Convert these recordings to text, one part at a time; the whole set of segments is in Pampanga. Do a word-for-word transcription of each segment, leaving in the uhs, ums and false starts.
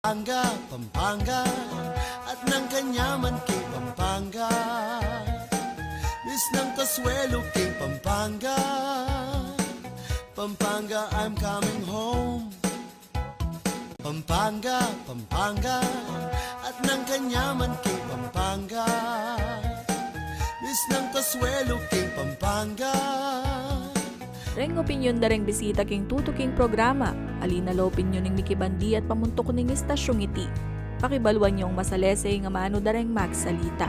Pampanga, Pampanga, at nang kanyaman king Pampanga. Misnang kasuelo king Pampanga. Pampanga, I'm coming home. Pampanga, Pampanga, at nang kanyaman king Pampanga. Misnang kasuelo king Pampanga. Reng opinyon da reng bisita king tutuking programa. Ali na la opinyon ning mikibandi at pamuntuk ning istasyung iti. Pakibaluan yung masalese ing amanu da reng magsalita.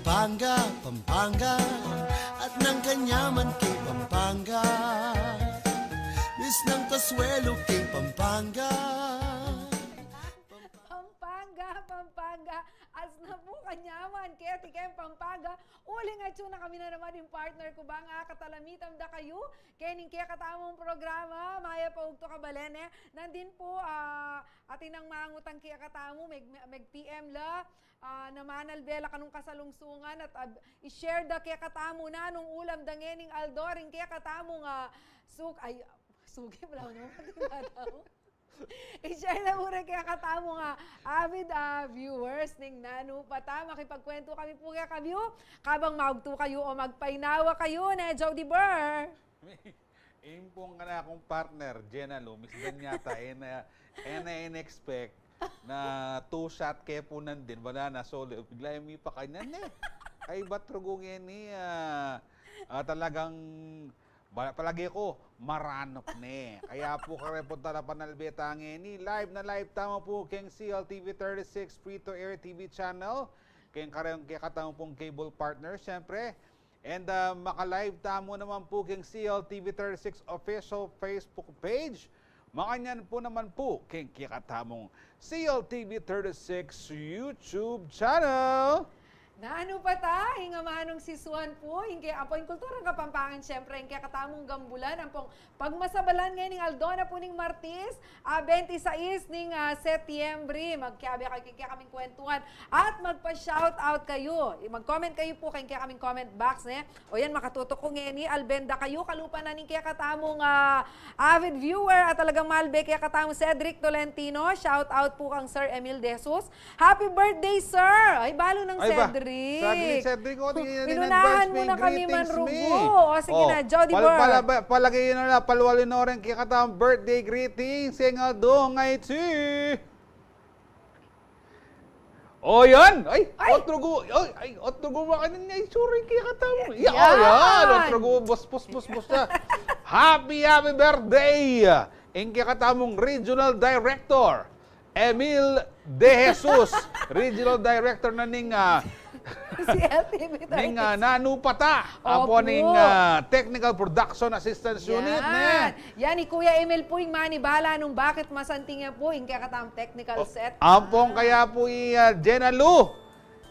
Pampanga, Pampanga, at nang kanyaman king Pampanga. Misnang kasuelo king Pampanga. Pampanga, Pampanga, at nang kanyaman keti king Pampanga. Uling atyu na kami na naman ing partner ku, bang akatalamitam da kayu kening kekatamung programa. Mayap a ugtu, kabalen, e. Nandin pu, ah, atin nang mangutang kekatamu, meg-, meg-P M la, ah, namanalbe la kanung kasalungsungan at, ah, i-share da kekatamu nanung ulam da ngening aldo ring kekatamung, ah, suk-, ay, suki pala, no? I-share na mu rin kekatamung, ah, avid, ah, viewers ning nanu pa ta. Makipagkwentu kami pu kekayu, kabang maugtu kayu o magpainawa kayu, ne, Jody Burr? Ing pung kanakung partner, Jenna Loomis, dan yata, e na, e na in-expect na two shot ke pu nandin, wala na, solo, bigla yang mipakanyan, e. Ay, ba't rugu ngeni, ah, ah, talagang Ba-, palage ku, maranop ne. Kaya pu, kareng pung talapanalbe ta ngeni, live na live tamu pu keng C L T V thirty-six free-to-air T V channel, keng kareng kekatamu pung cable partner, syempre. And, ah, maka-live tamu naman pu keng C L T V thirty-six official Facebook page. Makanyan pu naman pu keng kekatamung C L T V thirty-six YouTube channel. Nanu pa ta, ing amanung sisuan pu, ing ke-, ampo ing kulturang Kapampangan, syempre, ing kekatamung gambulan, ampong pagmasabalan ngening aldo na pu ning Martis, ah, bente sais ning, ah, Setyembre. Magkiabe kayu king kekaming kwentuhan at magpa-shoutout kayu. Mag-comment kayu pu king kekaming comment box, ne? O yan, makatutuk ku ngeni, alben da kayu, kalupa na ning kekatamung, ah, avid viewer at talagang malbe kekatamu, Cedric Tolentino. Shoutout pu kang Sir Emil De Jesus. Happy birthday, sir! Ay, balu nang Cedric. Saglit, Cedric, o, tingin na, inunahan mu na kami man rugu. O, sige na, Jody Boy. Pal-, pala-, palage yu na la, palualu na rin kekatamung birthday greeting, seng aldo ngeni. O, yan! Ay, ay! Otro gu-, ay, ay, otro gu-, makanyan ya itsura ing kekatamu. Ya, o, yan! Otro gu-, bus, bus, bus, bus na. Happy, happy birthday! Ing kekatamung regional director, Emil De Jesus, regional director na ning, ah, C L T V ning, ah, thirty-six. Nanu pa ta? Apo, ning, ah, technical production assistance unit, ne? Yan. Yan, i Kuya Emil pu ing manibala nung bakit masanting ya pu ing kekatamung technical set. Ampong kaya pu i, ah, Jenna Lu.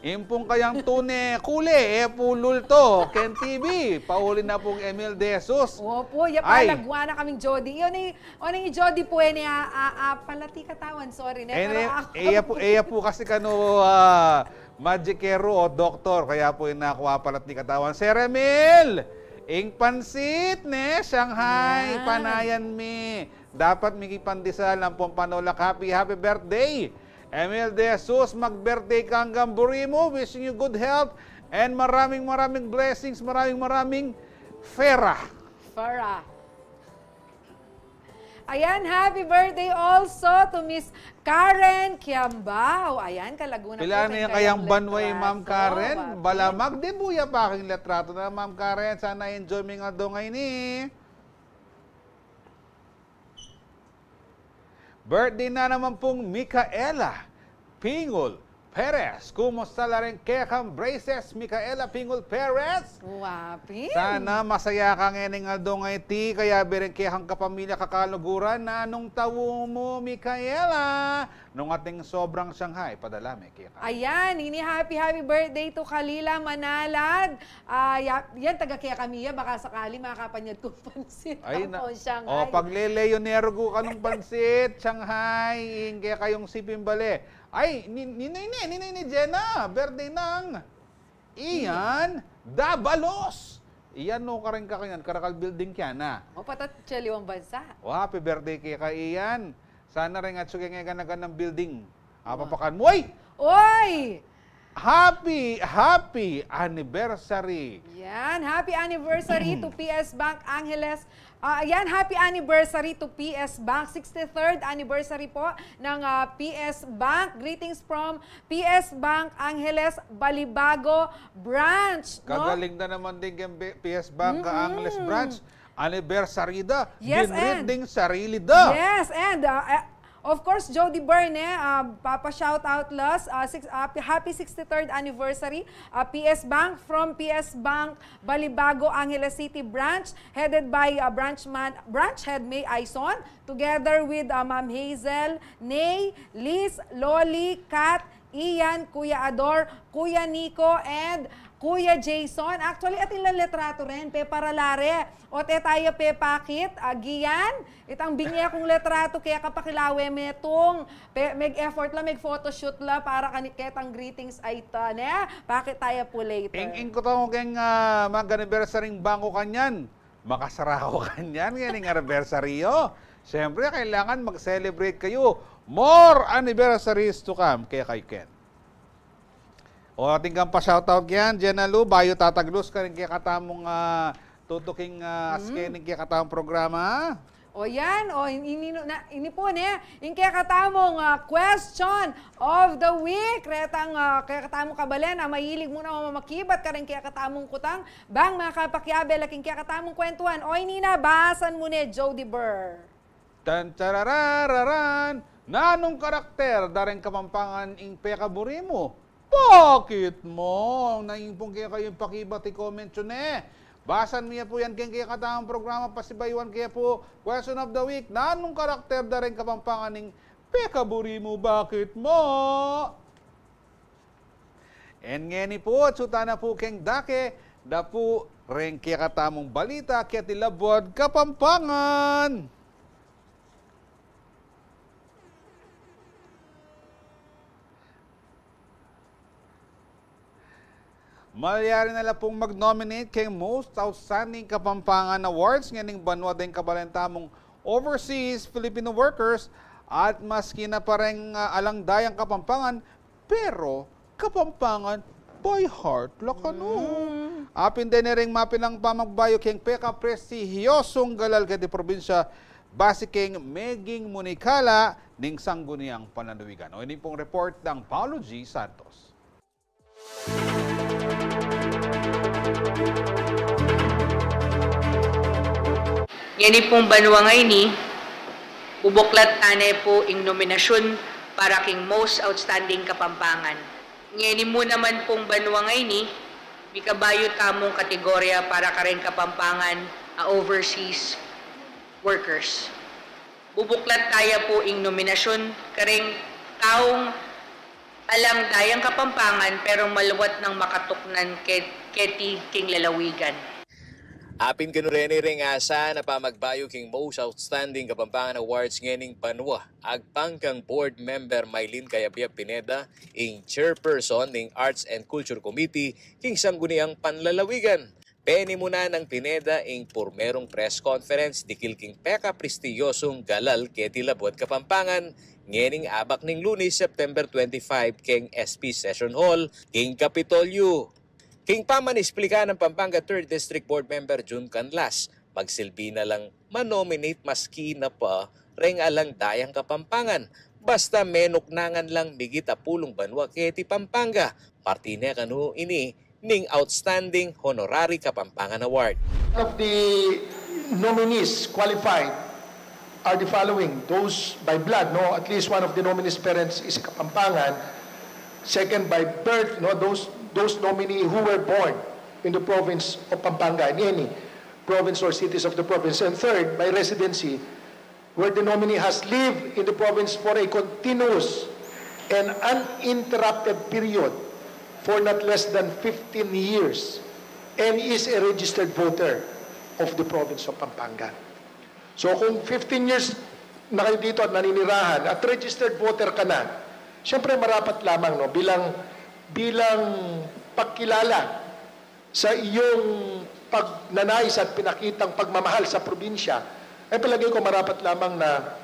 Ing pung kayang tune kule, e pu lulto keng T V, pauli na pung Emil De Jesus. Opu, ya pala, lagwa na kaming Jody. Yun, i, o, nang i Jody pu, e, ne, a, a, a, palati katawan, sorry, ne, e, pero ne, aku, e ya pu, e ya pu kasi kanu, ah, magikero o doktor, kaya pu ina ku apalati katawan. Sir Emil, ing pansit, ne, Shanghai, panayan mi. Dapat mikipandesal, ampong panulak, happy, happy birthday. Emil De Jesus, mag-birthday ka anggang buri mu. Wishing you good health and maraming, maraming blessings, maraming, maraming pera. Pera. Ayan, happy birthday also to Miss Karen Kiambao. Ayan, ka Laguna pu. Pila na ing kayang banwa i Ma'am Karen? Bala magdibuya pa king litrato na, Ma'am Karen. Sana enjoy me ing aldo ngeni. Birthday na naman pung Micaela Pingul Perez. Kumusta la ring kekang braces, Micaela Pingul Perez? Wa pin. Sana masaya ka ngening aldo ngeni, kayabe ring kekang kapamilya, kakaluguran. Nanung tau mu, Micaela? Nung atin sobrang Shanghai, padala me keka. Ayan, ini happy, happy birthday to Kalila Manalad. Ah, ya-, yan, taga kekami ya, baka sakali makapanyad kung pansit. Ay, na-, ampong Shanghai. O, pagleleyoneru ku kanung pansit, Shanghai, ing kekayung siping bale. Ay, ni-, ninu ini, ninu ini, Jenna, birthday nang Ian Dabalos. Ian, no, kareng kakanyan, karakal building kaya na. O, patat, cheliwang bansa. O, happy birthday keka Ian. Tana rin at suke nga ganagan ng building. Apapakan mo. Ay! Oy! Happy, happy anniversary! Yan. Happy anniversary to P S Bank Angeles. Ah, yan, happy anniversary to P S Bank. Sixty-third anniversary po ng, ah, P S Bank. Greetings from P S Bank Angeles Balibago Branch, no? Kagaling na naman din keng B-, P S Bank, ah, Angeles Branch. Anniversary da. Yes, ginrit and ding sarili da. Yes, and, ah, eh, of course, Jody Byrne, ah, papa-shout out las, ah, six, ah, happy sixty-third anniversary, ah, P S Bank, from P S Bank Balibago, Angeles City Branch, headed by, ah, branch man, branch head May Aison, together with, ah, Ma'am Hazel, Nay, Liz, Loli, Kat, Ian, Kuya Ador, Kuya Nico, and Kuya Jason. Actually, atin lang litrato rin, pe paralare. O te taya pe pakit, agian, itang binye kung litrato, keka pakilawe metung, pe, meg-effort la, meg-photoshoot la, para kani-, ketang greetings a ita, ne? Pakit taya pu later. Ing, ing kutang keng, ah, mag-anniversary bangko kanyan. Makasarako kanyan, ngening anibersaryo. Siyempre, kailangan mag-celebrate kayu. More anniversaries to come, kekayu ken. O, atin kang pa-shoutout yan, Jenna Lu, bayu tataglus karing kekatamung, ah, tutuking, ah, askening kekatamung programa. O yan, o, in-, ini, na, ini pu, ne, ing kekatamung, ah, question of the week. Retang, ah, kekatamung kabalen a mahilig mu na mamakibat karing kekatamung kutang, bang makapakiabe la king kekatamung kwentuhan. O ini na, basan mu ne, Jody Burr. Tan tararararan! Nanung karakter da reng Kapampangan ing pekaburi mu? Bakit mo? Nung ing pung kekayu ing pakibat, i-comment yu ne. Basan mi ya pu yan keng kekatamung programa, pasibayuan ke pu. Question of the week, nanung karakter da reng Kapampangan ing pekaburi mu? Bakit mo? And ngeni pu, atsu tana pu keng dake da pu reng kekatamung balita keti labuad Kapampangan. Malyari na la pung mag-nominate keng Most Outstanding Kapampangan Awards ngening banua deng kabalen tamung overseas Filipino workers, at maski na pa reng, ah, alang dayang Kapampangan, pero Kapampangan by heart la kanu. Mm. Apin deni reng mapilang pamagbayu keng pekaprestihiyosung galal keti probinsya, basi keng meging munikala ning Sangguniang Panlalawigan. O ini pung report nang Paulo G Santos. Ngeni pung banua ngeni, bubuklat tane pu ing nominasyun para king Most Outstanding Kapampangan. Ngeni mu naman pung banua ngeni, mikabayu tamung kategorya para kareng Kapampangan a overseas workers. Bubuklat taya pu ing nominasyun kareng taung alang dayang Kapampangan, pero maluat nang makatuknan ke-, keti king lalawigan. Apin kanu reni reng asahan a pamagbayu king Most Outstanding Kapampangan Awards ngening banua, agpang kang Board Member Mylene Cayabyab Pineda, ing Chairperson ning Arts and Culture Committee king Sangguniang Panlalawigan. Penimunan nang Pineda ing purmerung press conference dikil king pekaprestiyosung galal keti labuad Kapampangan, ngening abak ning Lunes, September twenty-five, keng S P Session Hall king Kapitolyo. King pamanisplika nang Pampanga Third District Board Member Jun Canlas, magsilbi na lang ma-nominate maski na pa reng alang dayang Kapampangan, basta menuknangan lang migit a pulung banua keti Pampanga. Parti ne kanu ini ning Outstanding Honorary Kapampangan Award. Of the nominees qualified are the following: those by blood, no, at least one of the nominees' parents is Kapampangan. Second, by birth, no, those, those nominee who were born in the province of Pampanga, in any province or cities of the province. And third, by residency, where the nominee has lived in the province for a continuous and uninterrupted period for not less than fifteen years and is a registered voter of the province of Pampanga. So kung fifteen years na kayo dito at naninirahan at registered voter ka na, siyempre marapat lamang, no, bilang, bilang pagkilala sa iyong pagnanais at pinakitang pagmamahal sa probinsya, ay palagay ko marapat lamang na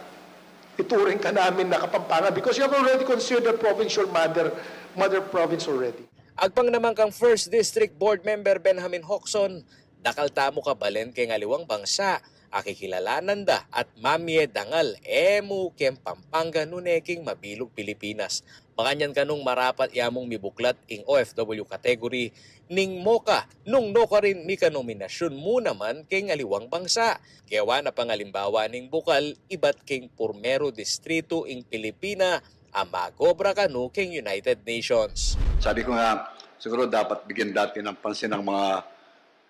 Ituring ka namin na Kapampangan because you have already considered the province your mother, mother province already. Agpang naman kang First District Board Member Benjamin Hoxon, dakal tamu kabalen keng aliwang bangsa, akikilalanan da at mamie dangal e mu keng Pampanga nune king mabilug Pilipinas. Makanyan kanung marapat ya mung mibuklat ing O F W category ning MOCA nung nukarin mikanominasyun mu naman keng aliwang bangsa. Gewa na pang alimbawa ning bukal ibat keng purmeru distritu ing Pilipina a magobra kanu keng United Nations. Sabi ko nga, siguro dapat bigyan dati ng pansin ang mga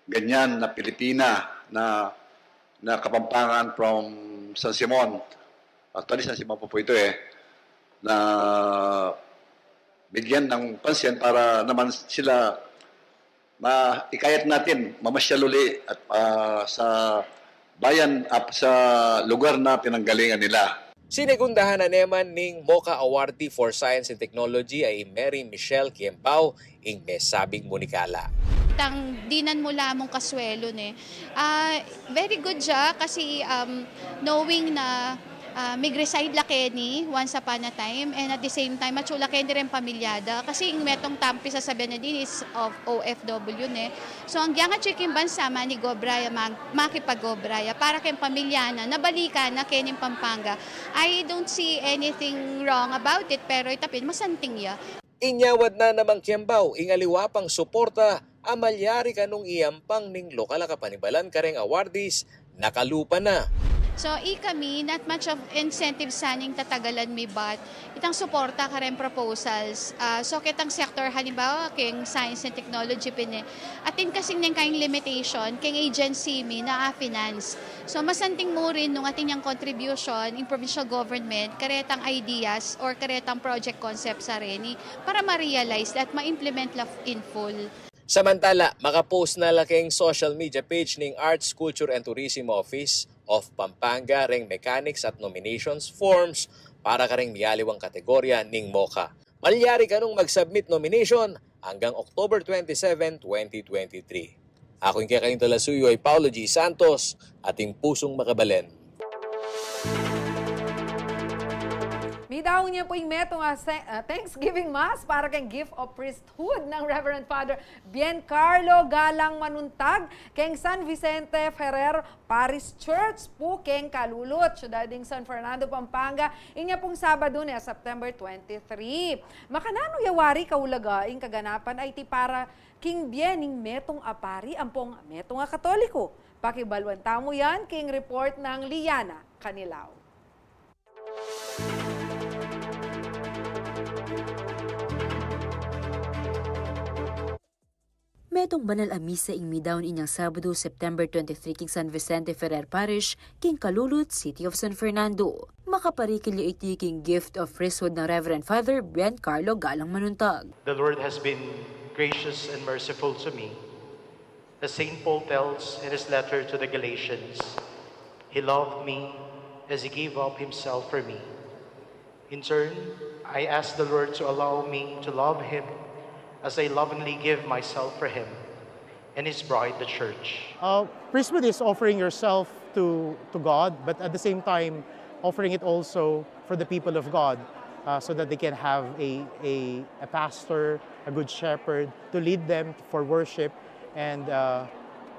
ganyan na Pilipina na, na Kapampangan from San Simon. Actually, San Simon pa po ito eh. Na bigyan ng pansin para naman sila ma ikayat natin mamasyal uli at ah, sa bayan at sa lugar na pinanggalingan nila. Sinegundahan na neman ning MOCA Awardee for Science and Technology a i Mary Michelle Kiembao ing mesabing munikala. Tang dinan mu la mung kaswelu ne. Ah, very good ya kasi um, knowing na ah, mig-reside la keni once upon a time, and at the same time atsu la keni reng pamilya da. Kasi ing metung tampi sasabian na dini is of O F W ne. So agyang atsu ya king bansa, manigobra ya, mag-, makipagobra ya para keng pamilya na, nabalikan na keni ing Pampanga. I don't see anything wrong about it, pero ita pin masanting ya. Inyawad na namang Kiembao ing aliwa pang suporta a malyari kanung iampang ning lokal a kapanibalan kareng awardees na kalupa na. So ikami, not much of incentive sana ing tatagalan mi, but itang suporta kareng proposals. Ah, so ketang sector, halimbawa keng science and technology pin e, atin kasi neng kayang limitation keng agency mi na a-finance. So masanting mu rin nung atin yang contribution ing provincial government karetang ideas or karetang project concepts a reni para ma-realize la at ma-implement la in full. Samantala, makapost na la keng social media page ning Arts, Culture and Tourism Office of Pampanga reng mechanics at nominations forms para kareng mialiwang kategorya ning MOCA. Malyari kanung mag-submit nomination anggang October twenty-seven, twenty twenty-three. Aku ing kekayung talasuyu a i Paulo G Santos, atin pusung makabalen. Midaun ya pu ing metung a se- ah, Thanksgiving Mass para keng Gift of Priesthood nang Reverend Father Bien Carlo Galang Manuntag keng San Vicente Ferrer Parish Church pu keng Calulut, syudad ning San Fernando, Pampanga, inya pung Sabadu ne, September twenty-three. Makananu ya wari kaulaga ing kaganapan a iti para king bie ning metung a pari ampong metung a Katoliko? Pakibaluan tamu yan king report nang Liana Canilao. Metung banal a misa ing midaun inyang Sabadu, September twenty-three, king San Vicente Ferrer Parish, king Calulut, City of San Fernando. Makaparikil ya iti king Gift of Priesthood nang Reverend Father Bien Carlo Galang Manuntag. The Lord has been gracious and merciful to me. As Saint Paul tells in his letter to the Galatians, he loved me as he gave up himself for me. In turn, I ask the Lord to allow me to love him as I lovingly give myself for him and his bride, the church. Uh, priesthood is offering yourself to, to God, but at the same time, offering it also for the people of God, uh, so that they can have a, a, a pastor, a good shepherd to lead them for worship and uh,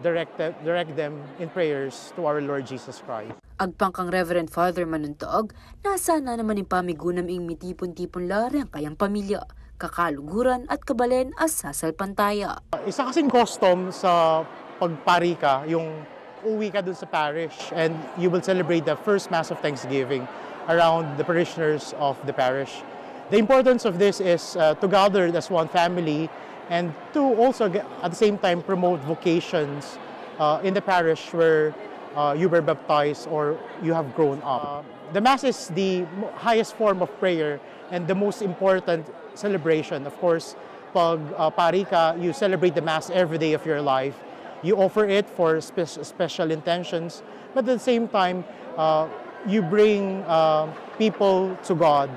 direct, them, direct them in prayers to our Lord Jesus Christ. Agpang kang Reverend Father Manuntag, nasa na naman ing pamigunam ing mitipun-tipun la reng kayang pamilya, kakaluguran at kabalen a sasalpantaya. Isa kasing custom sa pagpari ka, yung uwi ka dun sa parish and you will celebrate the first Mass of Thanksgiving around the parishioners of the parish. The importance of this is uh, to gather as one family and to also at the same time promote vocations uh, in the parish where uh, you were baptized or you have grown up. Uh, the Mass is the highest form of prayer and the most important celebration. Of course, pag uh, pari ka, you celebrate the Mass every day of your life. You offer it for spe- special intentions, but at the same time, uh, you bring uh, people to God.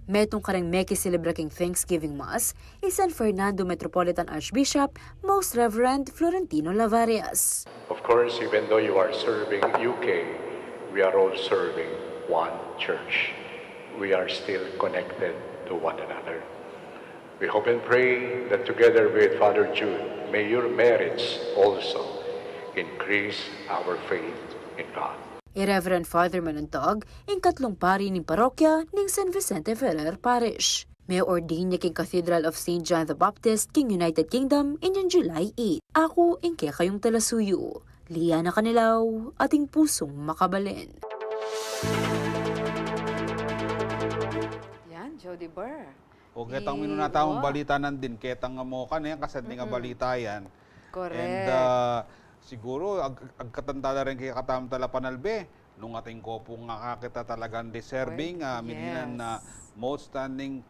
Metung kareng mekiselebra king Thanksgiving Mass, i San Fernando Metropolitan Archbishop, Most Reverend Florentino Lavarias. Of course, even though you are serving U K, we are all serving one Church, we are still connected to one another. We hope and pray that together with Father Jude, may your merits also increase our faith in God. I Reverend Father Manuntag, ing katlung pari ning parokya ning San Vicente Ferrer Parish. Me-ordain ya king Cathedral of Saint John the Baptist king United Kingdom inyang July eight. Aku ing kekayung talasuyu, Liana Canilaw, ating pusung makabalen. Yan, Jody Burr. O ketang minuna tamung balita nandin, ketang nga mokan, eh, kasad ning balita yan. Correct. And uh, siguro, ag agkatan tala rin kekatamung talapanalbe, nung atin ko pu nga kakita talagang deserving, Oy, ah, mininan na yes. most outstanding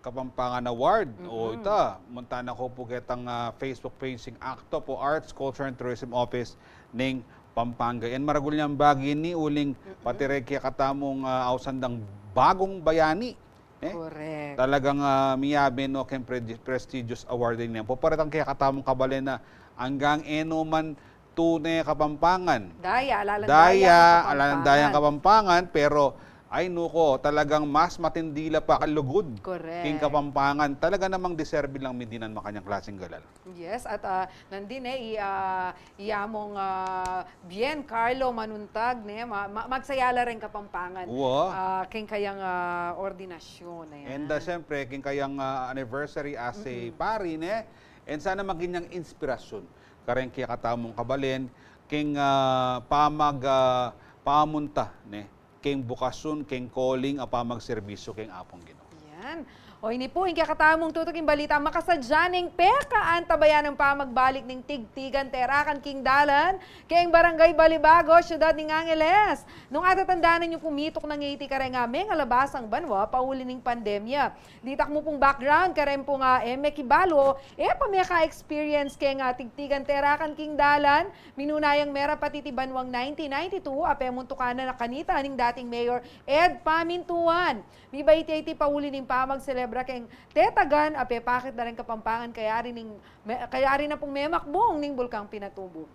Kapampangan Award. O ita, munta na ko pu ketang ah, Facebook page ning ACTOP o Arts, Culture and Tourism Office ning Pampanga. Yan maragul yang bagi ini uling pati reng kekatamung ah, ausan dang bagong bayani. Eh? Correct. Talagang ah, miyabe no keng pre- prestigious award ini. Pu paretang kekatamung kabalen na anggang e no man tune Kapampangan. Daya, alalang Daya, daya, alalang dayang Kapampangan, pero ay nuko, talagang mas matindi la pa kalugud Correct. king Kapampangan. Talaga namang deserve lang mi dinan makanyang klaseng galal. Yes, at ah, nandin eh, i, ah, iya mong ah, bien, Carlo Manuntag, ne, ma, ma, magsaya la rin Kapampangan. Uwa. Ah, king kayang ah, ordinasyon. Ayan. And uh, siyempre, king kayang uh, anniversary as a pari, ne? And sana maging niyang inspirasyon kareng kekatamung kabalen, king uh, pamag, uh, pamunta, ne? King bukasyon, king calling, a pamagserbisyo, king Apung Ginu. Yan. O ini pu, ing kekatamung tutuking balita, makasadya ning pekaantabayan ing pamagbalik ning Tigtigan Terakan king dalan, king Barangay Balibago, Siyudad ning Angeles. Nung atatandanan yu pu, mituk na ngeni iti kareng mengalabasang banwa, pauli ning pandemya. Ditak mu pung background, kareng pung ah, e me kibalo, e pa me ka-experience keng ah, Tigtigan Terakan king dalan, minuna yang merapat iti banwang nineteen ninety-two, a pemuntukan na kanita ning dating Mayor Ed Pamintuan. Miba iti, iti pauli ning pamagselebra keng tetagan, a pepakit da reng Kapampangan, kayari ning, me, kayari na pung memakbung ning Bulkang Pinatubo.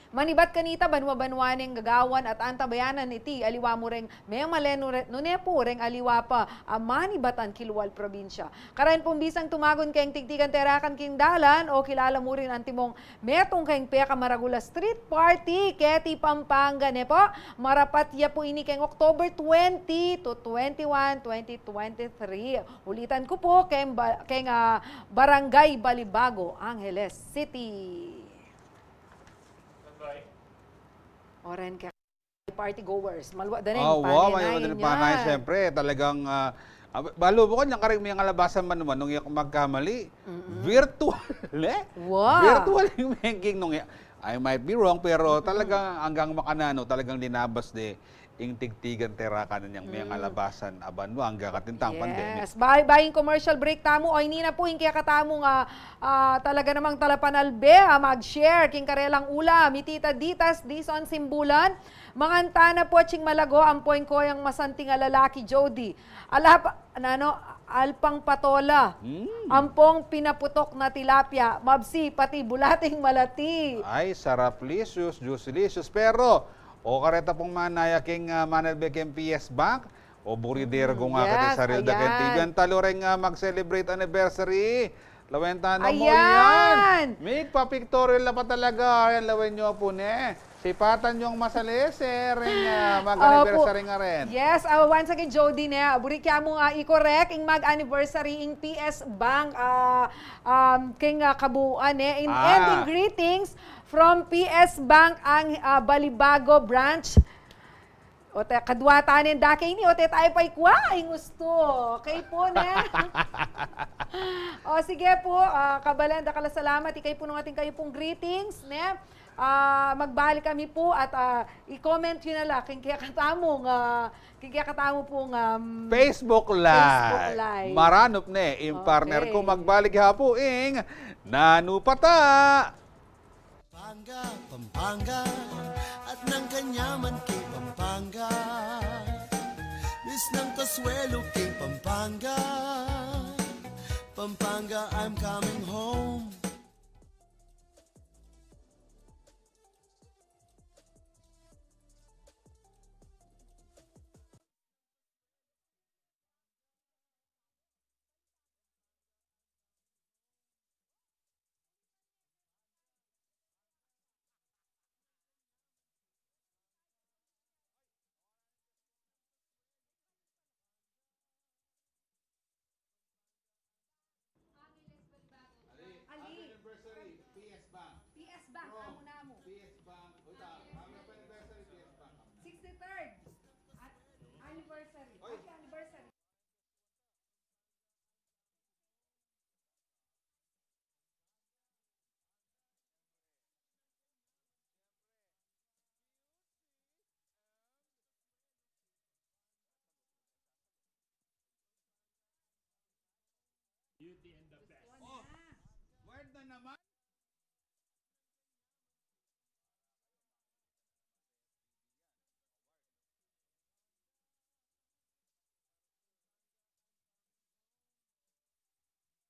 Manibat kanita, banwa-banwa neng gagawan at antabayanan iti, aliwa mu reng memalen nune, nune pu reng aliwa pa a manibatan kilual probinsya. Kareng pung bisang tumagun keng Tigtigan Terakan king dalan, o kilala mu rin antimong metung keng pekamaragul a street party keti Pampanga, ne pu? Marapat ya pu ini keng October twenty to twenty-one, twenty twenty-three. Ulitan ku pu, keng, ba, keng ah, Barangay Balibago, Angeles City. O ren ke party goers. Malwa da rin, Ah, wow, panay may na madali yun panay, yan. Siyempre, talagang, ah, ah, balo mo ko, niyang karing miyang alabasan man naman, nung iyak magkamali, virtual, eh? Wow. Virtual yung mengking nung iyak. I might be wrong, pero talagang anggang makananu, talagang linabas de, ing Tigtigan Terakan niyang miyang alabasan, abanwa, anggang katintang pandemic. Yes. Bay, bay, ing commercial break tamu. O, ini na pu, ing kekatamu nga, ah, talaga namang talapanalbe, ah, mag-share, king karelang ulam, iti ta ditas, dison simbulan, manganta na pu, ching malago, ampo ing koyang masanting a lalaki, Jody. Ala pa, nano, alpang patola, ampong pinaputok na tilapia, mabsi, pati bulating malati. Ay, saraplicious, juicilicious. Pero, o kareta pung manaya king, ah, manalbe king P S Bank, o buri dergo nga keti saril da keng T V. Ang talo reng, ah, mag-celebrate anniversary. Lawen tana mu yan. Mig pa-pictorial na pa talaga. Yan, lawen nyo pu, ne. Sipatan yung masalese reng, ah, mag-anniversary nga rin. Yes, ah, once again, Jody, ne, buri kya mu, ah, i-correct ing mag-anniversary ing P S Bank, ah, um, king, ah, kabuuan, ne. In ending greetings from P S Bank ang, ah, Balibago Branch. O te, kadwa tanen da keni, o te tayo pa ikwa, ing usto. Okay pu, ne? O, sige pu, ah, kabalen, dakal a salamat. Ikay pu nung atin kayu pung greetings, ne? Ah, magbalik kami pu at, ah, i-comment yu na la king kekatamung, ah, king kekatamu pung, um, Facebook Live. Facebook Live. Maranup ne, ing partner ko, magbalik ha pu ing Nanu Pata. Pampanga, Pampanga, at nang kanyaman king Pampanga. Bis nang kasuelo king Pampanga, Pampanga, I'm coming home. Beauty and the Best. Oh, word na naman. Hello po. Sound check.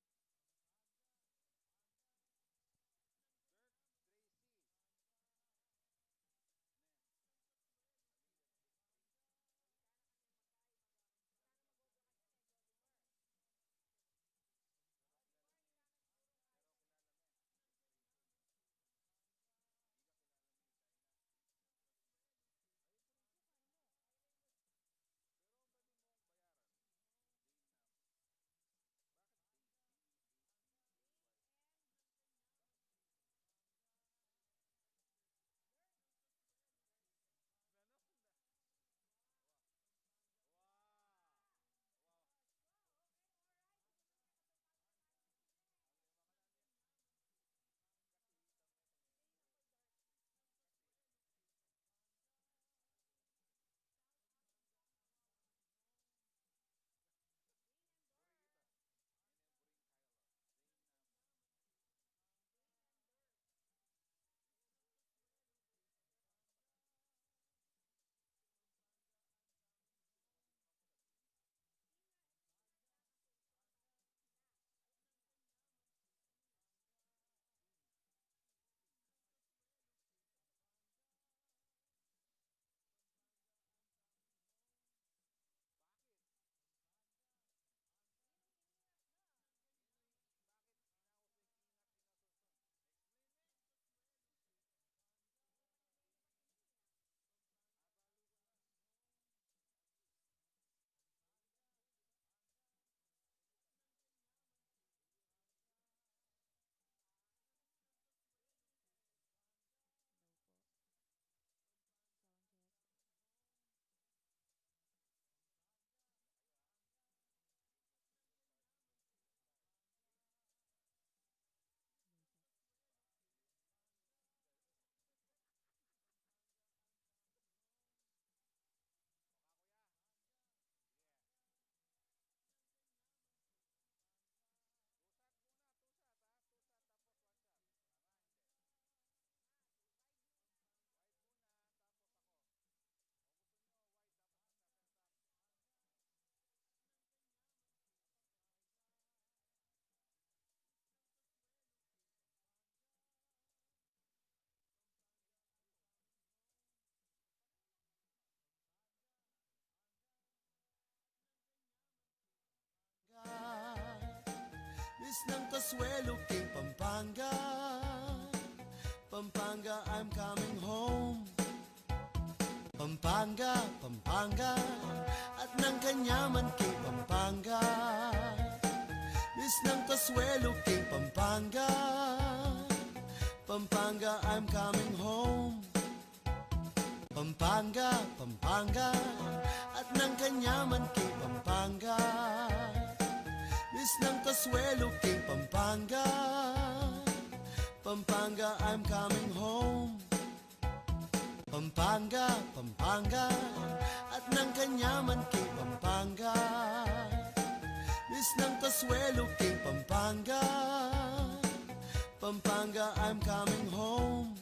Hello po. Miss ng kasuelo king Pampanga. Pampanga, I'm coming home. Pampanga, Pampanga, at nang kanyaman king Pampanga. Miss ng kasuelo king Pampanga. Pampanga, I'm coming home. Pampanga, Pampanga, at nang kanyaman king Pampanga. Miss ng kasuelo king Pampanga. Pampanga, I'm coming home. Pampanga, Pampanga, at nang kanyaman king Pampanga. Miss ng kasuelo king Pampanga. Pampanga, I'm coming home.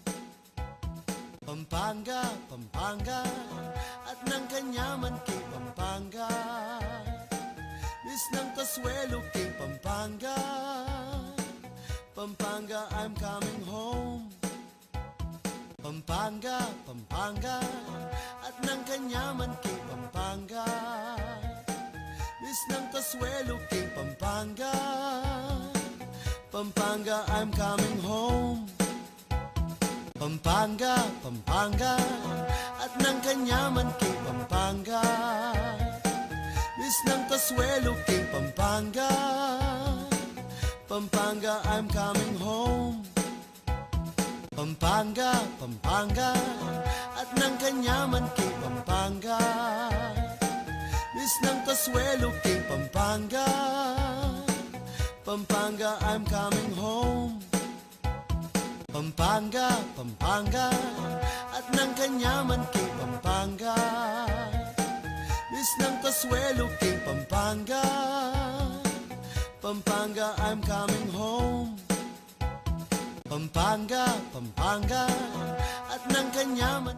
Pampanga, Pampanga, at nang kanyaman king Pampanga. Miss ng kasuelo king Pampanga. Pampanga, I'm coming home. Pampanga, Pampanga, at nang kanyaman king Pampanga. Miss ng kasuelo king Pampanga. Pampanga, I'm coming home. Pampanga, Pampanga, at nang kanyaman king Pampanga. Miss ng kasuelo king Pampanga. Pampanga, I'm coming home. Pampanga, Pampanga, at nang kanyaman king Pampanga. Miss ng kasuelo king Pampanga. Pampanga, I'm coming home. Pampanga, Pampanga, at nang kanyaman king Pampanga. Miss ng kasuelo king Pampanga. Pampanga, I'm coming home. Pampanga, Pampanga, at ng kanyaman.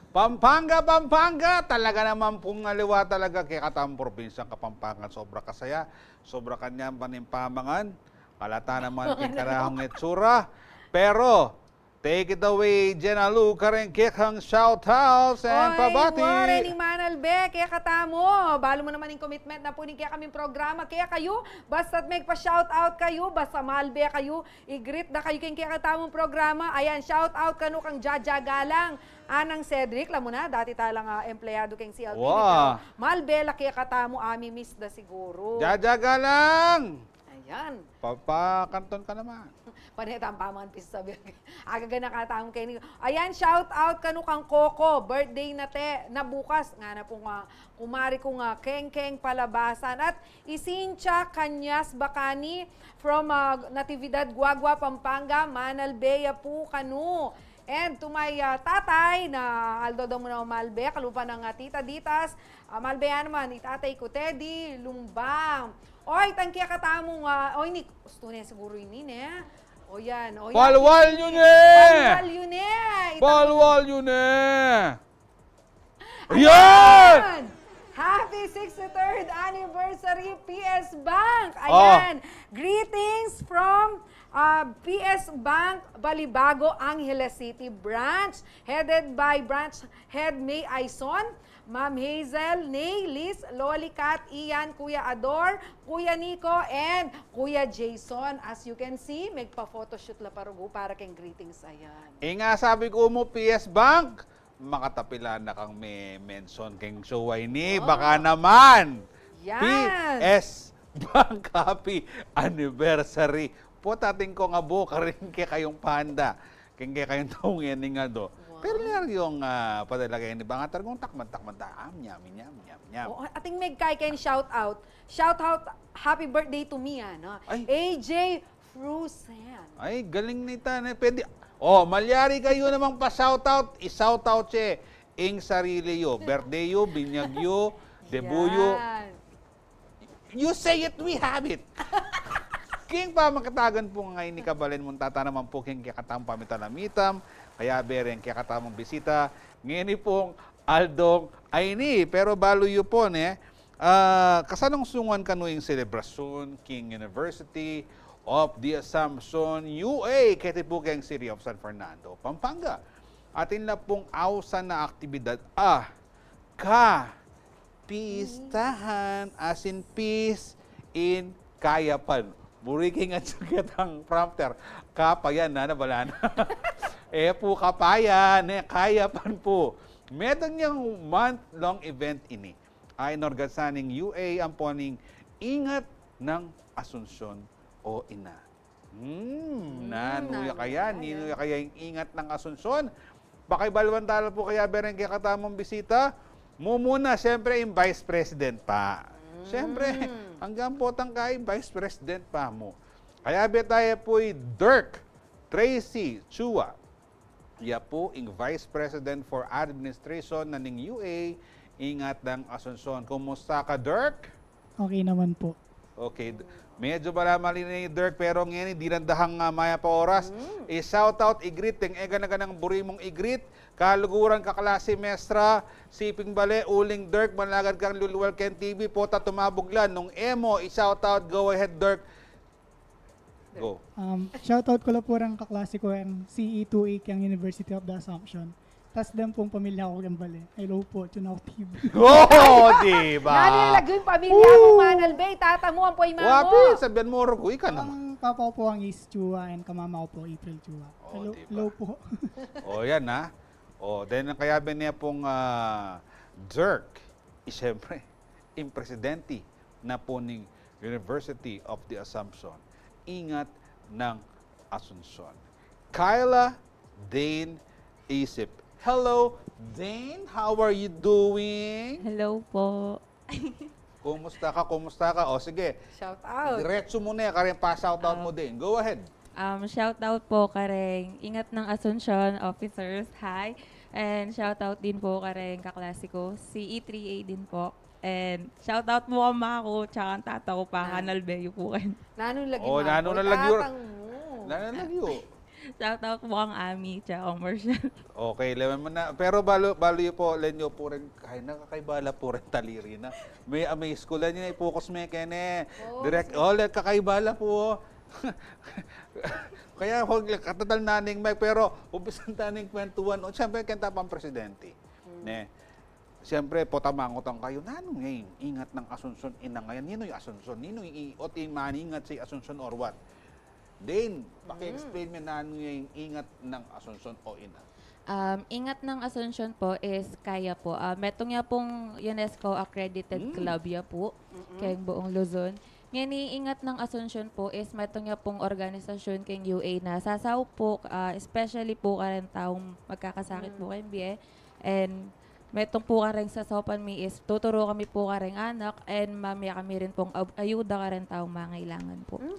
Pampanga, Pampanga! Talaga naman pung aliwa talaga kekatamung probinsyang Kapampangan. Sobra kasaya, sobra kanyang panimpa mangan. Kalata naman king karahung itsura. Pero, take it away, Jenna Lu, karing kekang shoutouts and pabati. Oy, wari ning Manalbe, kekatamu. Balu mu naman ing commitment na pu ning kekaming programa. Kaya kayu, basta't megpa-shoutout kayu, basta malbe kayu, i-greet da kayu king kekatamung programa. Ayan, shoutout kanu kang Jaja Galang. Anang Cedric, lamu na, dati talang, ah, empleyado keng C L T. Wa. Malbe la kekatamu, ami-miss da siguru. Jaja Galang! Ayan. Papakanton ka naman. Panetang pamangan pisabi. Aga-aga na katamu keni. Ayan, shout out kanu kang Coco. Birthday na te, na bukas. Ngana pung, ah, kumari kung, ah, Kengkeng Palabasan. At i Cynthia Cañas Bacani from, ah, Natividad, Guagua, Pampanga. Manalbe ya pu kanu. And to my, ah, tatay na aldo daw mu na malbe, kalupa nang, ah, Tita Ditas, ah, malbe ya naman, i tatay ku, Teddy Lumbang. Oy, tang kekatamung, ah, oy, ni, ustu ne siguru ini, ne? O yan, o yan. Palwal yu ne! Palwal yu ne! Itang Palwal yu ne! Ayan! Ayan! Happy sixty-third anniversary, P S Bank! Oh. Ayan! Greetings from, uh, P S Bank, Balibago, Angeles City Branch, headed by Branch Head May Aison, Ma'am Hazel, Nay, Liz, Loli Kat, Ian, Kuya Ador, Kuya Nico, and Kuya Jason. As you can see, megpa-photoshoot la pa rugu para keng greetings. Ayan. Inga sabi ku mu, P S Bank, makatapilan na kang me-mention keng show a ini. Oh. Baka naman. Yan. P S Bank, happy anniversary. Pota atin kung abu, karin kekayung panda. Keng kekayung taung ini nga do. Wow. Pero ner yung, ah, padala keni bang atar kung takman-takman ta. Am, nyam, nyam, nyam, nyam. Oo, atin megkayang shout out. Shout out, happy birthday to me, ano? Ay. A J Frusan. Ay, galing nita, ne? Pwede, oh, malyari kayu namang pa-shoutout, i-shoutout ye ing sarili yu. Birthday yu, binyag yu, debut yu. Yan. You say it, we have it. King pamakatagan pu ngeni, kabalen mu, tata naman pu king kekatamung pamitam-mitam, kayabe reng kekatamung bisita, ngeni pung aldong a ini. Pero balu yu pu, ne, ah, kasalungsungan kanu ing selebrasyun king University of the Assumption, U A, keti pu keng City of San Fernando, Pampanga. Atin la pung ausan a aktibidad a kapistahan, as in peace in Kayapan. Buri king atsu ketang prompter. Kapayan na, na bala na. E pu Kapayan, e, Kayapan pu. Metung yang month-long event ini a inorganisan ning U A ampo ning Ingat ng Asuncion, O Ina. Hmm, hmm, nanu ya kaya? Nanu ya kaya? Ninu ya kaya ing Ingat ng Asuncion? Pakaibaluan tala pu kayabe reng kekatamung bisita. Mumuna, siyempre, ing Vice President pa. Hmm. Siyempre, anggang potang kaya ing Vice President pa mu. Kayabe taya pu i Dirk Tracy Chua. Ya pu ing Vice President for Administration na ning U A, Ingat ng Asuncion. Kumusta ka, Dirk? Okay naman po. Okay. Medyo bala mali na i Dirk, pero ngeni dinan da kang, ah, mayap a oras. Mm. I-shoutout, i-greet deng e gana-ganang buri mung i-greet. Kaluguran, kaklase, mestra, siping bale, uling Dirk, manalagad kang lulwal keng T V, pota tumabug la nung e mu i-shoutout. Go ahead, Dirk. Go. Um, shoutout ku la pu reng kaklase ku ing C E two A keng University of the Assumption. Tas deng pung pamilya ku keng bale. Hello po, Tunao T V. Oh, di ba? Nanu ing lagyu ning pamilya mu, Manalbe? Tata mu, ampo ima mu? Wapi, sabian mu rugu, ika naman. Ang papa ku po ang East Chua and kamama ku po, April Chua. Oh, hello, di ba? Hello po. Oh, yan, ha. Oh, then ang kayabe ne pung, ah, Dirk, i, siyempre, ing presidente na pu ning University of the Assumption, Ingat ng Asuncion, Kyla Dane Isip. Hello, Dane. How are you doing? Hello po. Kumusta ka? Kumusta ka? O, sige. Shout out. Diretso mu ne, karin pa-shoutout mu, Dane. Go ahead. Um, shout out po kareng Ingat ng Asuncion officers. Hi. And shout out din po kareng kaklase ku, C E three A din po. And shout out po kang ama ku, tsaka kang tata ku, pa Kanal Beyo po rin. Nanu lagyu? O, nanu na lagyu? Nanu na lagyu? Shout out po kang Ami, tsaka kang Marshall. Okay, lawen mu na. Pero balu, balu yu po, lawen yu po rin, ay, nakakaiba la po rin taliri na. May, ah, may school na yun, ay, focus me kene. Direct, o, le, kakaiba la po. Kaya, wag, katatal na ning mic, pero umpisan ta ning kwentuhan. O, siyempre, keng ta pang presidente. Ne? Siyempre, pota mangutan kayu, nanu ya ing Ingat ng Asuncion, Ina ngayan? Ninu ya ing Asuncion? Ninu i-, o ti maningat si Asuncion or what? Dane, paki-explain me nanu ya ing Ingat ng Asuncion o Ina. Um, Ingat ng Asuncion po is kaya po. Ah, metung ya pung UNESCO accredited club ya po, keng buung Luzon. Ngeni, Ingat ng Asuncion po is metung ya pung organisasyun keng U A na sasaup po, ah, especially po kareng taung magkakasakit po keng bie. And metung po kareng sasaupan mi is tuturu kami po kareng anak and mamie kami rin pung ab-, ayuda kareng taung mangailangan po. Hmm?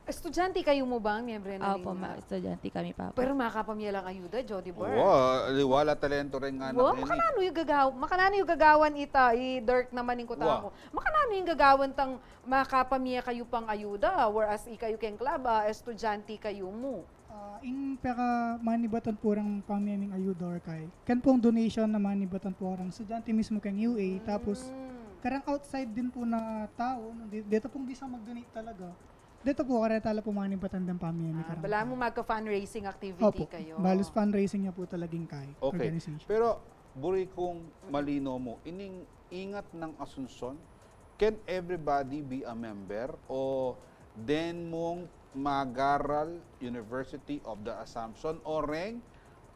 Estudyante kayu mu bang miyembro na? Opo, ma-, estudyante kami, Papa. Pero makapamie lang ayuda, Jody Bar. Wa, aliwa la talento reng anak ini. Makananu yu gagaw-, makananu yu gagawan ita, i Dirk naman ing kutang ku. Makananu ing gagawan tang makapamie kayu pang ayuda, whereas ikayu keng club, ah, estudyante kayu mu? Ah, ing pekamanibatan pu reng pamie ming ayuda or kay, keng pung donation na manibatan pu reng estudyante mismu keng U A, tapos kareng outside din pu na tau, no, de-, deta pung bisa mag-donate talaga. Deta pu, kareta la pu manibatan deng pamie mi. Ah, kareng balamu magka-fundraising activity kayu. Opo, balus fundraising ya pu talaga ing kay organization. Okay. Pero, buri kung malino mu, ining Ingat ng Asuncion, can everybody be a member? O den mung mag-aral University of the Assumption o reng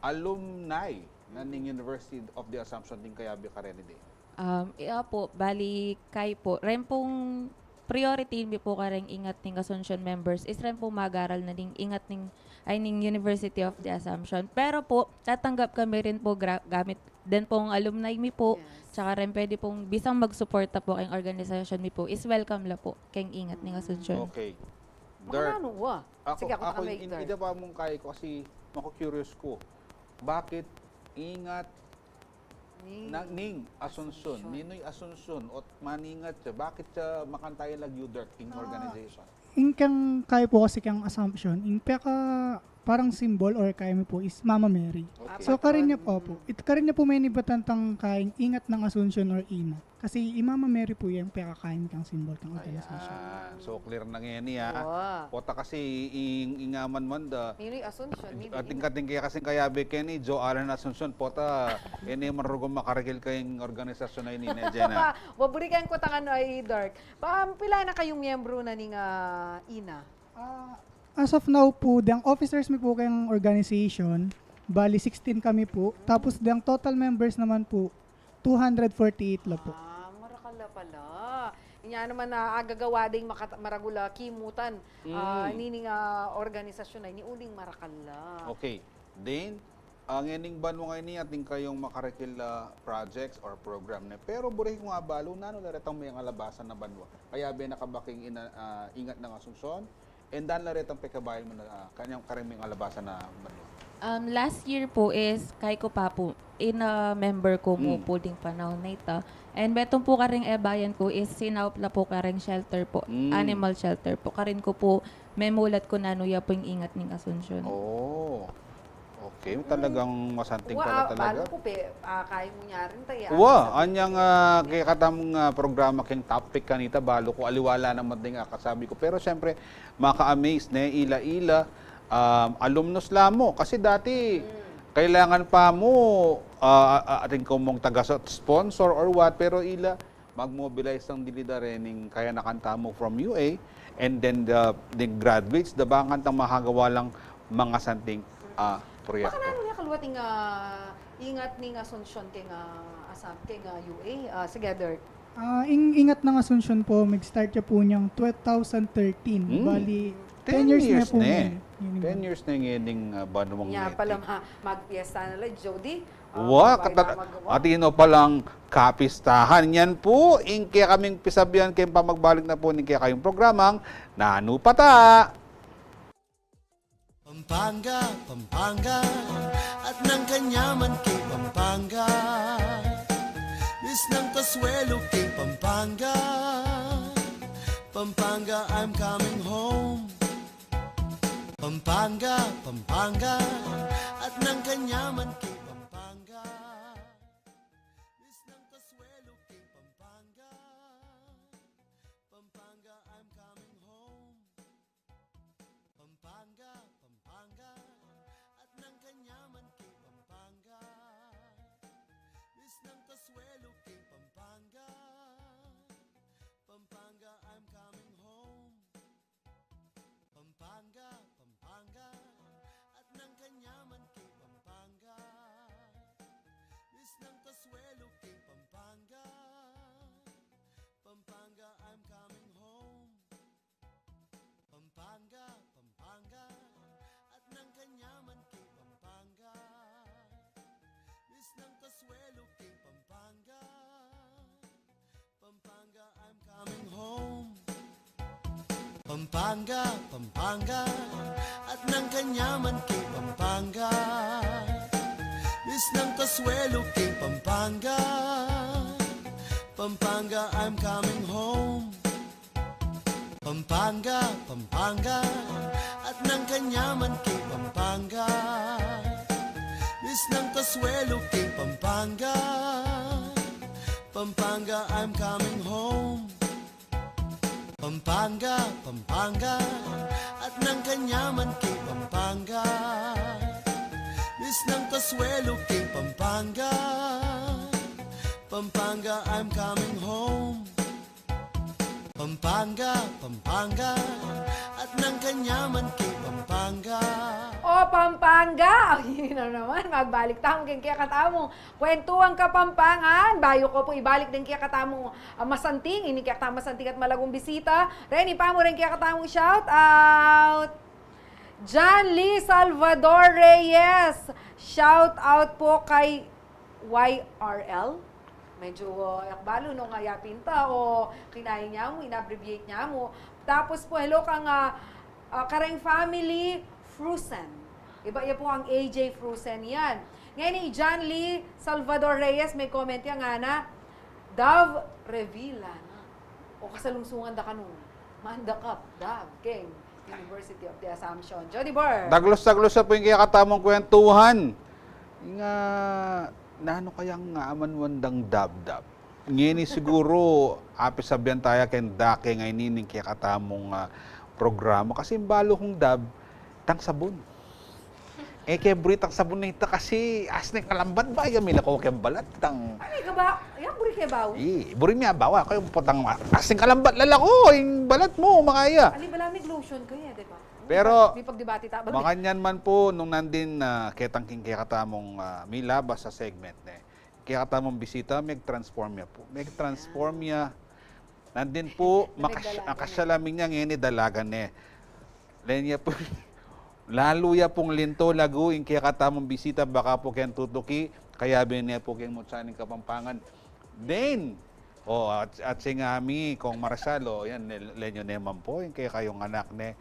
alumni na ning University of the Assumption ding kayabe kareni de? Um, iya pu, bali kay pu, ren pung priority mi pu kareng Ingat ning Asuncion members is ren pu mag-aral na ning Ingat ning, ay, ning University of the Assumption. Pero pu, tatanggap kami rin pu gra-, gamit den pung alumni mi pu, tsaka ren pwede pung bisang magsuporta pu keng organization mi pu, is welcome la pu keng Ingat ning Asuncion. Okay. Dirk. Makananu, wa? Sige, aku, aku, in, ida pa mung kay ku kasi maku-curious ku. Bakit Ingat ning Asuncion? Ninu ing Asuncion? Ot maningat ya? Bakit ya makanta ya lagyu, Dirk, ing organization? Ing keng kay pu kasi keng Assumption, ing peka parang symbol or kay mi pu is Mama Mary. Okay. So, karin ya pu, opo. It, karin ya pu menibatan tang kay Ingat ng Asuncion or Ina. Kasi i Mama Mary pu ya ing peka kay mi keng symbol keng organization. Ayan. So, clear na ngeni, ah. Wa. Pota kasi ing, ing aman man da. Ninu ing Asuncion, ninu ing ating kating kaya kasing kayabe keni, Joe Allen Asuncion, pota, ini marugung makarikil keng organization a ini, ne, Jena? Wa, buri keng kutang, ano, ay, Dirk. Pa, pila na kayung miyembro na ning, ah, Ina? Ah, as of now pu, deng officers mi pu keng organization, bali sixteen kami pu. Tapos deng total members naman pu, two hundred forty-eight la pu. Ah, marakal la pala. Inya naman na agagawa ding makat-, maragul a kimutan, ah, nining, ah, organisasyun a ini uling marakal la. Okay. Then, ah, ngening banua ngeni atin kayung makarikil a projects or program ne. Pero buri ku nga balu, nanu la retang mengalabasan a banua? Kayabe na kabaking ina-, ah, Ingat ng Asuncion, and dan la retang pekabayan mu na, ah, kanyang kareng mengalabasan a banua. Um, last year pu is kay ku pa pu, ina-member ku mu pu ding panaun a ita. And metung pu kareng e bayan ku is sinaup la pu kareng shelter pu, animal shelter pu. Karin ku pu memulat ku nanu ya pu ing Ingat ning Asuncion. Oh. Okay, talagang masanting pala talaga. Wa, balu ku pe, ah, kay mu nya rin ta ya. Wa, anyang, ah, kekatamung, ah, programa keng topic kanita, balu ku aliwa la naman ding, ah, kasabi ku. Pero siyempre, maka-amaze ne, ila-ila, um, alumnus la mu. Kasi dati, kailangan pa mu, ah, ah, atin ku mung taga-sponsor or what, pero ila, mag-mobilize lang dili da rening kayanakan tamu from U A, and then the, the graduates, da bang kantang makagawa lang masanting, ah, proyekto. Makananu ya kaluat ing, ah, Ingat ning Asuncion keng, ah, Asam-, keng, ah, U A, ah, together? Ah, ing Ingat ng Asuncion pu, mag-start ya pu niyang two thousand thirteen. Hmm. Bali, ten years na pu ngeni. Ten years na ngening, ah, banuang. Nya pala, ma-, magpiesta na la, Jody. Ah, wa, kata-, atino palang kapistahan. Yan pu ing kekaming pisabian keng pamagbalik na pu ning kekayung programang Nanu pa ta? Pampanga, Pampanga, at ng kanyaman kay Pampanga. Misnang kasuelo kay Pampanga, Pampanga, I'm coming home. Pampanga, Pampanga, at nang kanyaman king Pampanga. Miss nang kasuelu king Pampanga. Pampanga, I'm coming home. Pampanga, Pampanga, at nang kanyaman king Pampanga. Miss nang kasuelu king Pampanga. Pampanga, I'm coming home. Pampanga, Pampanga, at nang kanyaman king Pampanga. Miss nang kasuelu king Pampanga. Pampanga, I'm coming home. Pampanga, Pampanga, at nang kanyaman king Pampanga. Miss nang kasuelu king Pampanga. Pampanga, I'm coming home. Pampanga, Pampanga, at nang kanyaman king Pampanga. Miss nang kasuelu king Pampanga. Pampanga, I'm coming home. Pampanga, Pampanga, at nang kanyaman king Pampanga. Miss nang kasuelu king Pampanga. Pampanga, I'm coming home. Pampanga, Pampanga, at nang kanyaman king Pampanga. Miss nang kasuelu king Pampanga. Pampanga, I'm coming home. Pampanga, Pampanga, at nang kanyaman king Pampanga. O Pampanga! Ay, na naman, magbalik tamu king kekatamung kwentuhang Kapampangan. Bayu ku pu ibalik deng kekatamung, ah, masanting, ining kekatamung masanting at malagung bisita. Reni, pamu reng kekatamung shout out. John Lee Salvador Reyes, shout out po kay Y R L. Medyo, uh, e ku balu nung, uh, yapin ta o kinain nya mu, in-abbreviate nya mu. Tapos po, hello kang, uh, uh, kareng family, Frusen. Iba ya po ang A J Frusen yan. Ngeni i John Lee Salvador Reyes, may comment ya, ngana, Dove Revilla. O kasalungsungan da kanu, mandakap, Dove, keng University of the Assumption. Jody Burr. Daglus-daglus ya pu ing kekatamung kwentuhan. Nga, nanu kayang amanwan dang dabdab? Ngeni siguru, apisabian taya keng dake ngeni ning kekatamung, ah, programa. Kasi ing balu kung dab, tang sabun. E ke buri tang sabun ita kasi asne kalambat ba, ya milako keng balat tang. Ay, kaba, yan, buri ke bawa. I, buri mi abawa, kaya potang asne kalambat lalako, ing balat mu, makaya. Ali, bala mi lotion kaya, di ba? Pero, may pag-, may pagdebate ta, makanyan man pu, nung nandin, ah, ketang king kekatamung, ah, milabas a segment ne. Kekatamung bisita, meg-transform ya pu. Meg-transform ya. Nandin pu, makas-, akasya la mi nya ngeni dalagan ne. Len ya pu, lalu ya pung linto lagu ing kekatamung bisita, baka pu keng tutuki, kayabe ne pu keng mutsa ning Kapampangan. Then, o, at, at singami, Kong Marshal, o, yan, le-, len yu ne man pu, ing kekayung anak ne.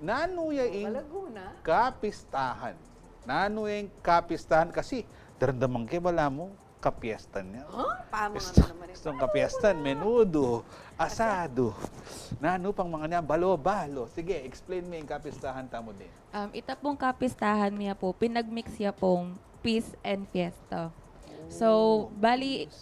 Nanu ya ing kapistahan? Nanu ya ing kapistahan? Kasi, daramdaman ke, balamu, kapiestan ya. Huh? Pamangan mu naman ito. Gustong kapiestan, menudo, asado. Nanu pang mangan ya, balo-balo. Sige, explain me ing kapistahan tamu din. Um, ita pung kapistahan mi ya pu, pinag-mix ya pung peace and fiesta. So, bali,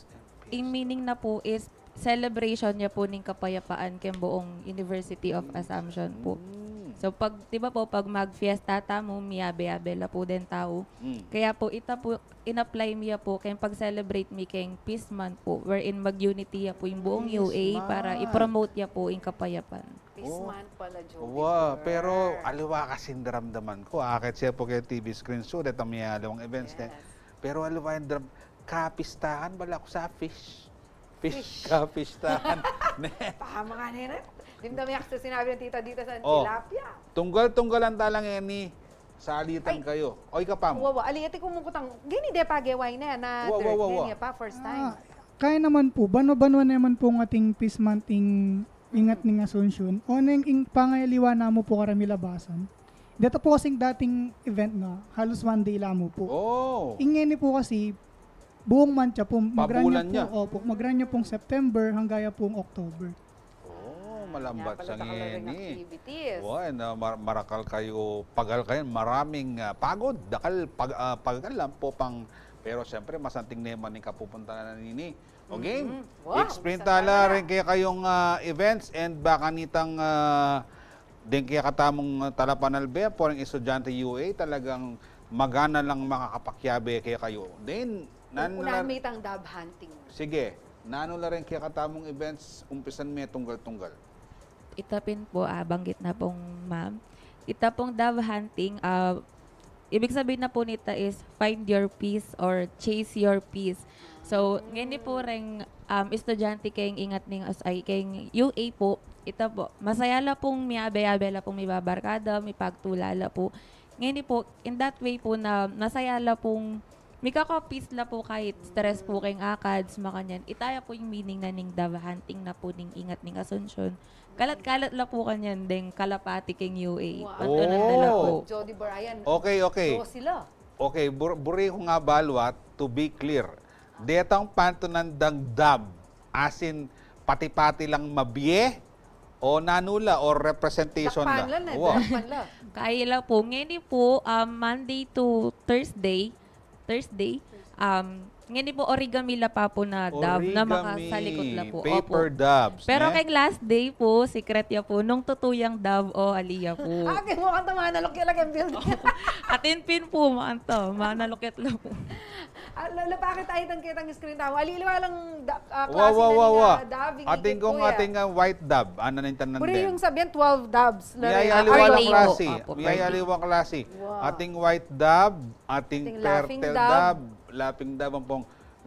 ing meaning na pu is celebration ya pu ning kapayapaan keng buong University of Assumption pu. Mm. So, pag, di ba pu, pag mag-fiesta tamu, miyabe-yabe la pu deng tau. Mm. Kaya pu, ita pu, in-apply mi ya pu keng pag-celebrate mi keng Peace Month pu, wherein mag-unity ya pu ing buong U A para i-promote ya pu ing kapayapan. Peace Month pala, Jody Burr. Wa, pero aliwa kasing daramdaman ku. Akit siya pu keng T V screen, so, detang miyaliwang events ne. Yes. Pero aliwa ing daram-, kapistahan, bala ku sa fish. Fish, kapistahan. Ne? Tama nga, nene. Dimdam ya kasi sinabi ng tita dito sa tilapia. Tunggal-tunggalan ta lang, Eni. Salitan kayu. O, ika pa mu. Wa, wa. Ali, ati ku mungkutang, gini de pa geway ne, na wa, wa, wa, wa. Gini pa, first time. Ah, kaya naman pu, banwa-banwa naman pu ing ating Peace Month ing ingat ning Asuncion. O neng ing pangayaliwa namu pu karamilabasan. Deta pu kasing dating event na, halos one day la mu pu. Oh. Ing ngeni pu kasi, Buong month ya po, mag-run ya Pabulan po, niya. Opo, mag-run ya pong September hanggang ya pong October. Oh, malambat sa ngeni. Activities. Wa, na mar-, marakal kayu, pagal kayu, maraming, ah, pagod, dakal, pag-, ah, pagal lang po pang, pero siyempre, masanting naman ing kapupuntahan na nini. Okay? Mm-mm. Wow, explain tala rin kekayung, ah, events and baka nitang, ah, deng kekatamung, ah, talapanalbe, ampo ring estudyante U A, talagang magana lang makakapakyabe kekayu. Then, nanu la, unahan mi itang dove hunting. Sige, nanu la ring kekatamung events, umpisan me tunggal-tunggal. Ita pin po, ah, banggit na pong ma'am. Ita pong dove hunting, ah, ibig sabihin na po nita is find your peace or chase your peace. So, ngeni po reng, um, estudyante keng ingat ning as-, ay, keng U A po, ita po, masaya la pong miyabe-yabe la pong mibabarkada, mipagtulala po. Ngeni po, in that way po na masaya la pong mikaka-peace la po kahit stress po keng ACADS, makanyan. Ita ya po ing meaning na ning dove hunting na po ning ingat ning Asuncion. Kalat-kalat la po kanyan deng kalapati keng U A. Wow. Patunan na la po. Oh. Jody Bar, ayan. Okay, okay. Do sila. Okay, bur-, buri ko nga balu, ah, to be clear. Detang pantunan dang dove, asin pati-pati lang mabie, o nanu la, o representation la? Dakpan la, ne? Wa. Dakpan la. Kaya la po. Ngeni po, um, Monday to Thursday, Thursday. Um, ngeni po, origami la pa po na dove na makasalikut la po. Origami, paper doves, ne? Opo. Pero keng last day po, secret ya po. Nung tutu yang dove o ali ya po. Ah, kaya mo kanta, manalok ya la keng building. Atin pin po, makanta, manalok ya la po. Ah, la-, lapakit tayo tang kitang screen tamu. Ali, aliwa lang da-, ah, klase na ning, ah, dove, ing ikit ko ya. Atin kung atin nga white dove, ano na yung tanan din? Puri yung sabihan, twelve doves. Miyayaliwa lang klase. Opo, pwede. Miyayaliwa klase. Wow. Ating white dove, ating turtle dove, laughing dove, ampong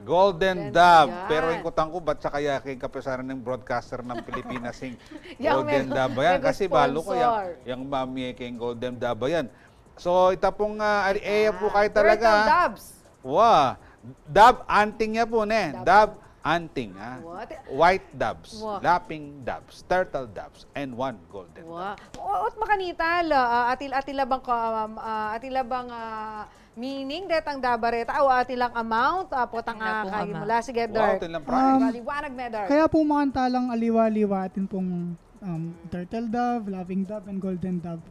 golden dove. Yan. Pero ing kutang ku, ba't sa kaya keng kapisaran ning broadcaster ng Pilipinas ing golden dove yan? Kasi balu ku, yang, yang mami keng golden dove yan. So, ita pong, ah, ari-, eh, po kayo talaga. Turtle doves. Wa. Dove hunting ya po, ne? Dove hunting, ha? Wa. White doves, laughing doves, turtle doves, and one golden dove. Wa. O, ot makanita la, ah, atil-, atin la bang ka-, um, ah, atin la bang, ah, meaning detang dove a reta, o atin lang amount, ah, potang, ah, kayumula. Sige, Dark. Wow, atin lang prize. Um, paliwanag me, Dark. Kaya po makanta lang aliwa-aliwa atin pong, um, turtle dove, laughing dove, and golden dove.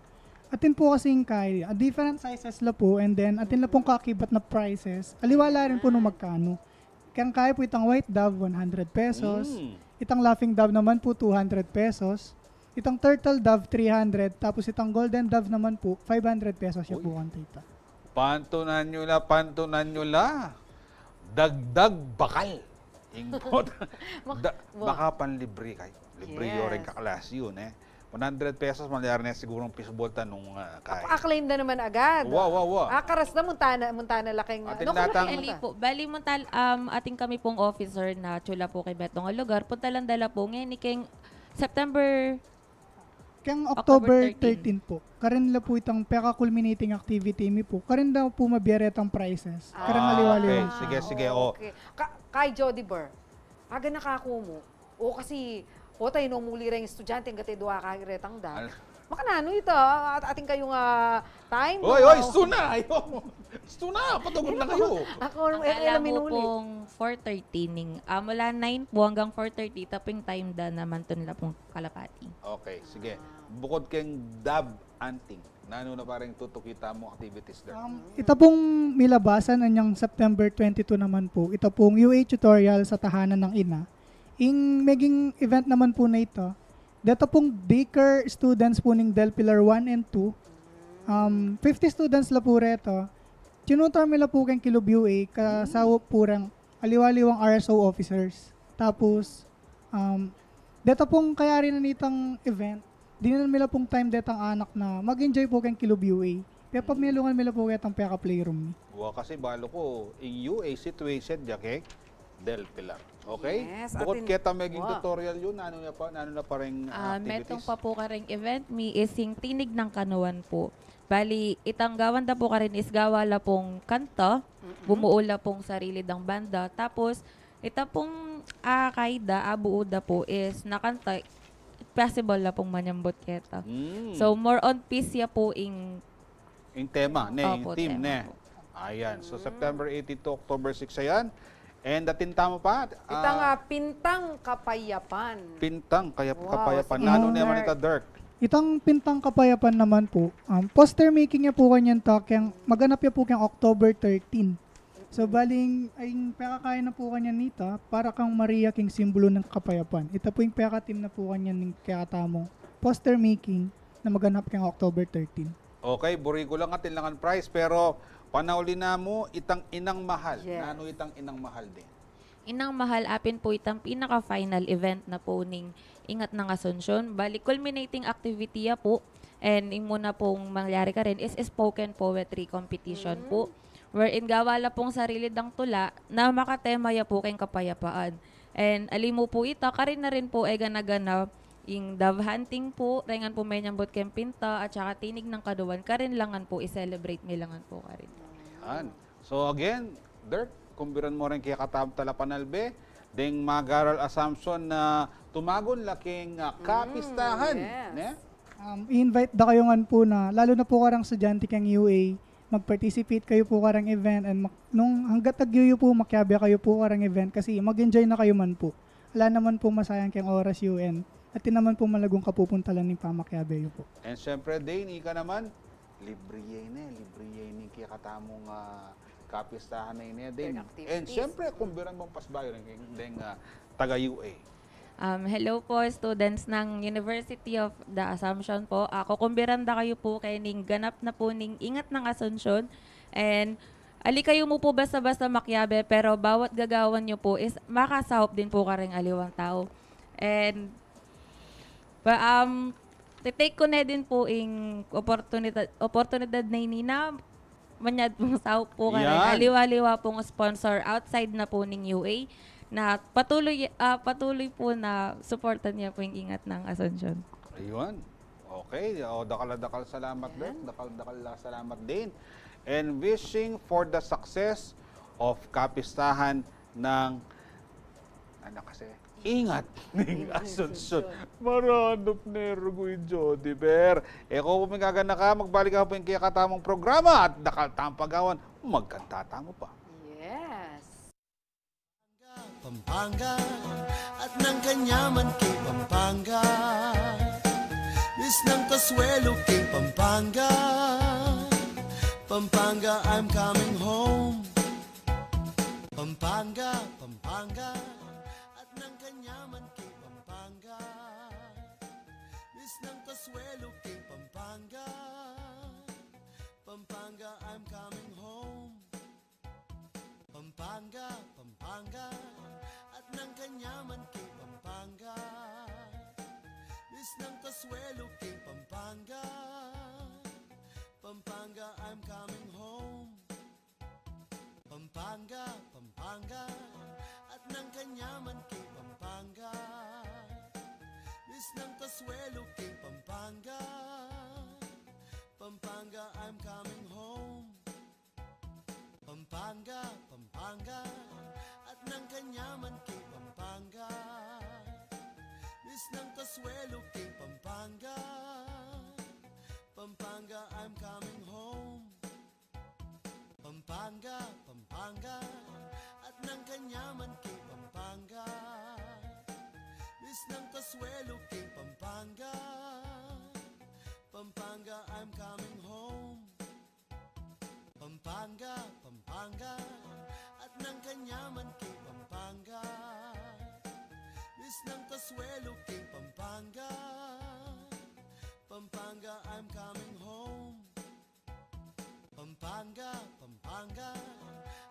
Atin po kasing kaya, ah, different sizes la po, and then atin la pong kakibat na prices. Aliwa la rin po nung magkano. Kaya kaya po itang white dove, one hundred pesos. Mm. Itang laughing dove naman po, two hundred pesos. Itang turtle dove, three hundred. Tapos itang golden dove naman po, five hundred pesos ya po kanta ita. Pantunan nyo la, pantunan nyo la. Dagdag bakal. Ing pot-, da-, makapanlibre kayo. Libre yo rin kaklase yun, eh. One hundred pesos, malyari na sigurong fishball ta nung, ah, kain. Ak-, aklaim na naman agad. Wa, wa, wa. Ah, karas na, munta na, munta na la keng, ah, atin no, natang ali po. Bali, munta, um, atin kami pong officer na tsula po keng betong a lugar. Punta lang da la po. Ngeni keng September, keng October thirteen po. Karin la po itang peka-culminating activity mi po. Karin da po mabie retang prizes. Kareng aliwa-aliwa. Ah, okay. Sige, sige, o. Okay. Ka-, kay Jody Bar, aga na ka kumu. O, kasi, o, tayo nung muli reng estudyante, angga tayo dua ka retang dove. Al- Makananu ita, at-, atin kayung, ah, time, oy, oy, stu na, ayo. Stu na, patugon na kayo. Ako, ang kala mo pong four thirty ning, ah, mula nine po hanggang four thirty, taping time da naman tun la pong kalapati. Okay, sige. Bukod keng dove hunting, nanu na pa ring tutuki tamung activities da? Um, ita pong milabasan anyang September twenty-two naman po, ita pong U A tutorial sa tahanan ng ina. Ing meging event naman po na ito, deta pong daycare students po ning Del Pilar one and two, um, fifty students la po reto. Tinutor mi la po keng Kilob U A, kasaup po reng aliwa-aliwang R S O officers. Tapos, um, deta pong kayari na nitang event, dinan mi la pong time detang anak na mag-enjoy po keng Kilob U A. Pepamilungan mi la po ketang peka-playroom. Wa, kasi balu ku, ing U A situation ya keng Del Pilar. Okay? Yes, bukod atin keta meging tutorial yu, nanu na pa, nanu na pa ring, ah, activities? Metung pa po kareng event mi is ing Tinig ng Kanuan po. Bali, itang gawan da po karin is gawa la pong kanta, bumuo la pong sarili dang banda. Tapos, ita pong, ah, kaida, ah, buo da po is na kanta, possible la pong manyambut keta. Mm. So, more on peace ya po ing Ing tema, ne? Opo, ing theme, tema ne? Ayan. So, September eighteen to October six, ayan. And atin tamu pa, itang, ah, ah, Pintang Kapayapan. Pintang Kayap-, Wow, Kapayapan. Sige, Nanu naman Dirk. Ita, Dirk? Itang Pintang Kapayapan naman po, um, poster making ya po kanyan ta, keng, maganap ya po keng October thirteen. So, baling, ay, pekakain na po kanyan nita, para kang Maria, king simbolo ning kapayapan. Ita po ing peka-theme na po kanyan ning kekatamung poster making na maganap keng October thirteen. Okay, buri ku lang atin lang ang prize, pero panauli na mu, itang Inang Mahal. Yes. Nanu itang Inang Mahal din? Inang Mahal, apin po itang pinaka-final event na po ning Ingat ng Asuncion. Bali, culminating activity ya po. And ing muna pong mangyari karin is spoken poetry competition po. Mm. Wherein gawa la pong sarili dang tula na makatema ya po keng kapayapaan. And ali mu po ita, karin na rin po e gana-gana ing dove hunting po, tengan po menyambut keng pinta, at saka tinig ng kaduan, karin la ngan po, i-celebrate mi la ngan po karin. Yan. So again, Dirk, kumbiran mo rin kaya katam talapanalbe, deng Magaral Assumption na tumagun la king, ah, Mm, kapistahan, yes. Ne? Um, i-invite da kayu ngan po na, lalu na po karang estudyante keng U A, mag-participate kayu po karang event and mak-, nung hanggat agyuyu po, makiabe kayu po karang event kasi mag-enjoy na kayu man po. Ala naman po masayang keng oras yu, and atin naman po malagung kapupuntalan ning pamakiabe yu po. And syempre, Dane, ika naman, libre ya ini, libre ya ini kekatamung, ah, kapistahan na ini, Dane. Dirk, activities. And syempre, kumbiran mung pasbayu deng, deng, ah, taga U A. Um, hello po, students ng University of the Assumption po. Ah, kukumbiran da kayu po kening ganap na po ning Ingat ng Asuncion. And ali kayu mu po basta-basta makiabe, pero bawat gagawan yu po is makasaup din po kareng aliwang tau. And, pa, um, titake ku ne din po ing oportunidad, oportunidad na ini na manyad pong saup po kareng Yan. aliwa-liwa pong sponsor outside na po ning U A na patuloy, ah, patuloy po na suportan ya po ing Ingat ng Asuncion. Ayun. Okay. O, dakal-dakal salamat, Dirk. Yan. Dakal-dakal salamat din. And wishing for the success of kapistahan ng, ano kasi, Ingat ning Asuncion. Maranup ne rugu i Jody Ber. E ko po ming aganaka, magbalik ako po ing kekatamung programa at dakal tamung pagawan, magkanta tamu pa. Yes. Pampanga, at nang kanyaman king Pampanga. Bis nang kasuelo king Pampanga. Pampanga, I'm coming home. Pampanga, Pampanga, at nang kanyaman king Pampanga. Bis nang kasuelo king Pampanga. Pampanga, I'm coming home. Pampanga, Pampanga, at nang kanyaman king Pampanga. Bis nang kasuelo king Pampanga. Pampanga, I'm coming home. Pampanga, Pampanga, at nang kanyaman king Pampanga. Bis nang kasuelo king Pampanga. Pampanga, I'm coming home. Pampanga, Pampanga, at nang kanyaman king Pampanga. Bis nang kasuelo king Pampanga. Pampanga, I'm coming home. Pampanga, Pampanga, at nang kanyaman king Pampanga. Bis nang kasuelo king Pampanga. Pampanga, I'm coming home. Pampanga, Pampanga, at nang kanyaman king Pampanga. Bis nang kasuelo king Pampanga. Pampanga, I'm coming home. Pampanga, Pampanga,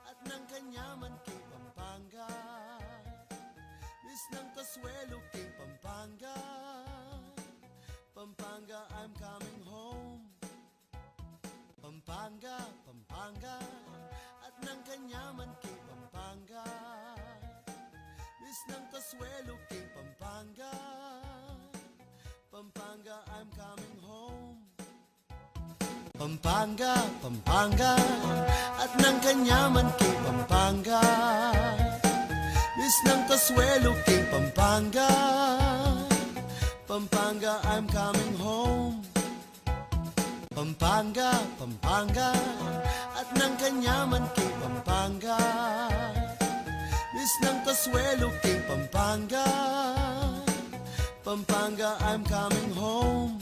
at nang kanyaman king Pampanga. Bis nang kasuelo king Pampanga. Pampanga, I'm coming home. Pampanga, Pampanga, at nang kanyaman king Pampanga. Bis nang kasuelo king Pampanga. Pampanga, I'm coming home. Pampanga, Pampanga, at nang kanyaman king Pampanga. Bis nang kasuelo king Pampanga. Pampanga, I'm coming home. Pampanga, Pampanga, at nang kanyaman king Pampanga. Isnang kasuelu king Pampanga, Pampanga, I'm coming home.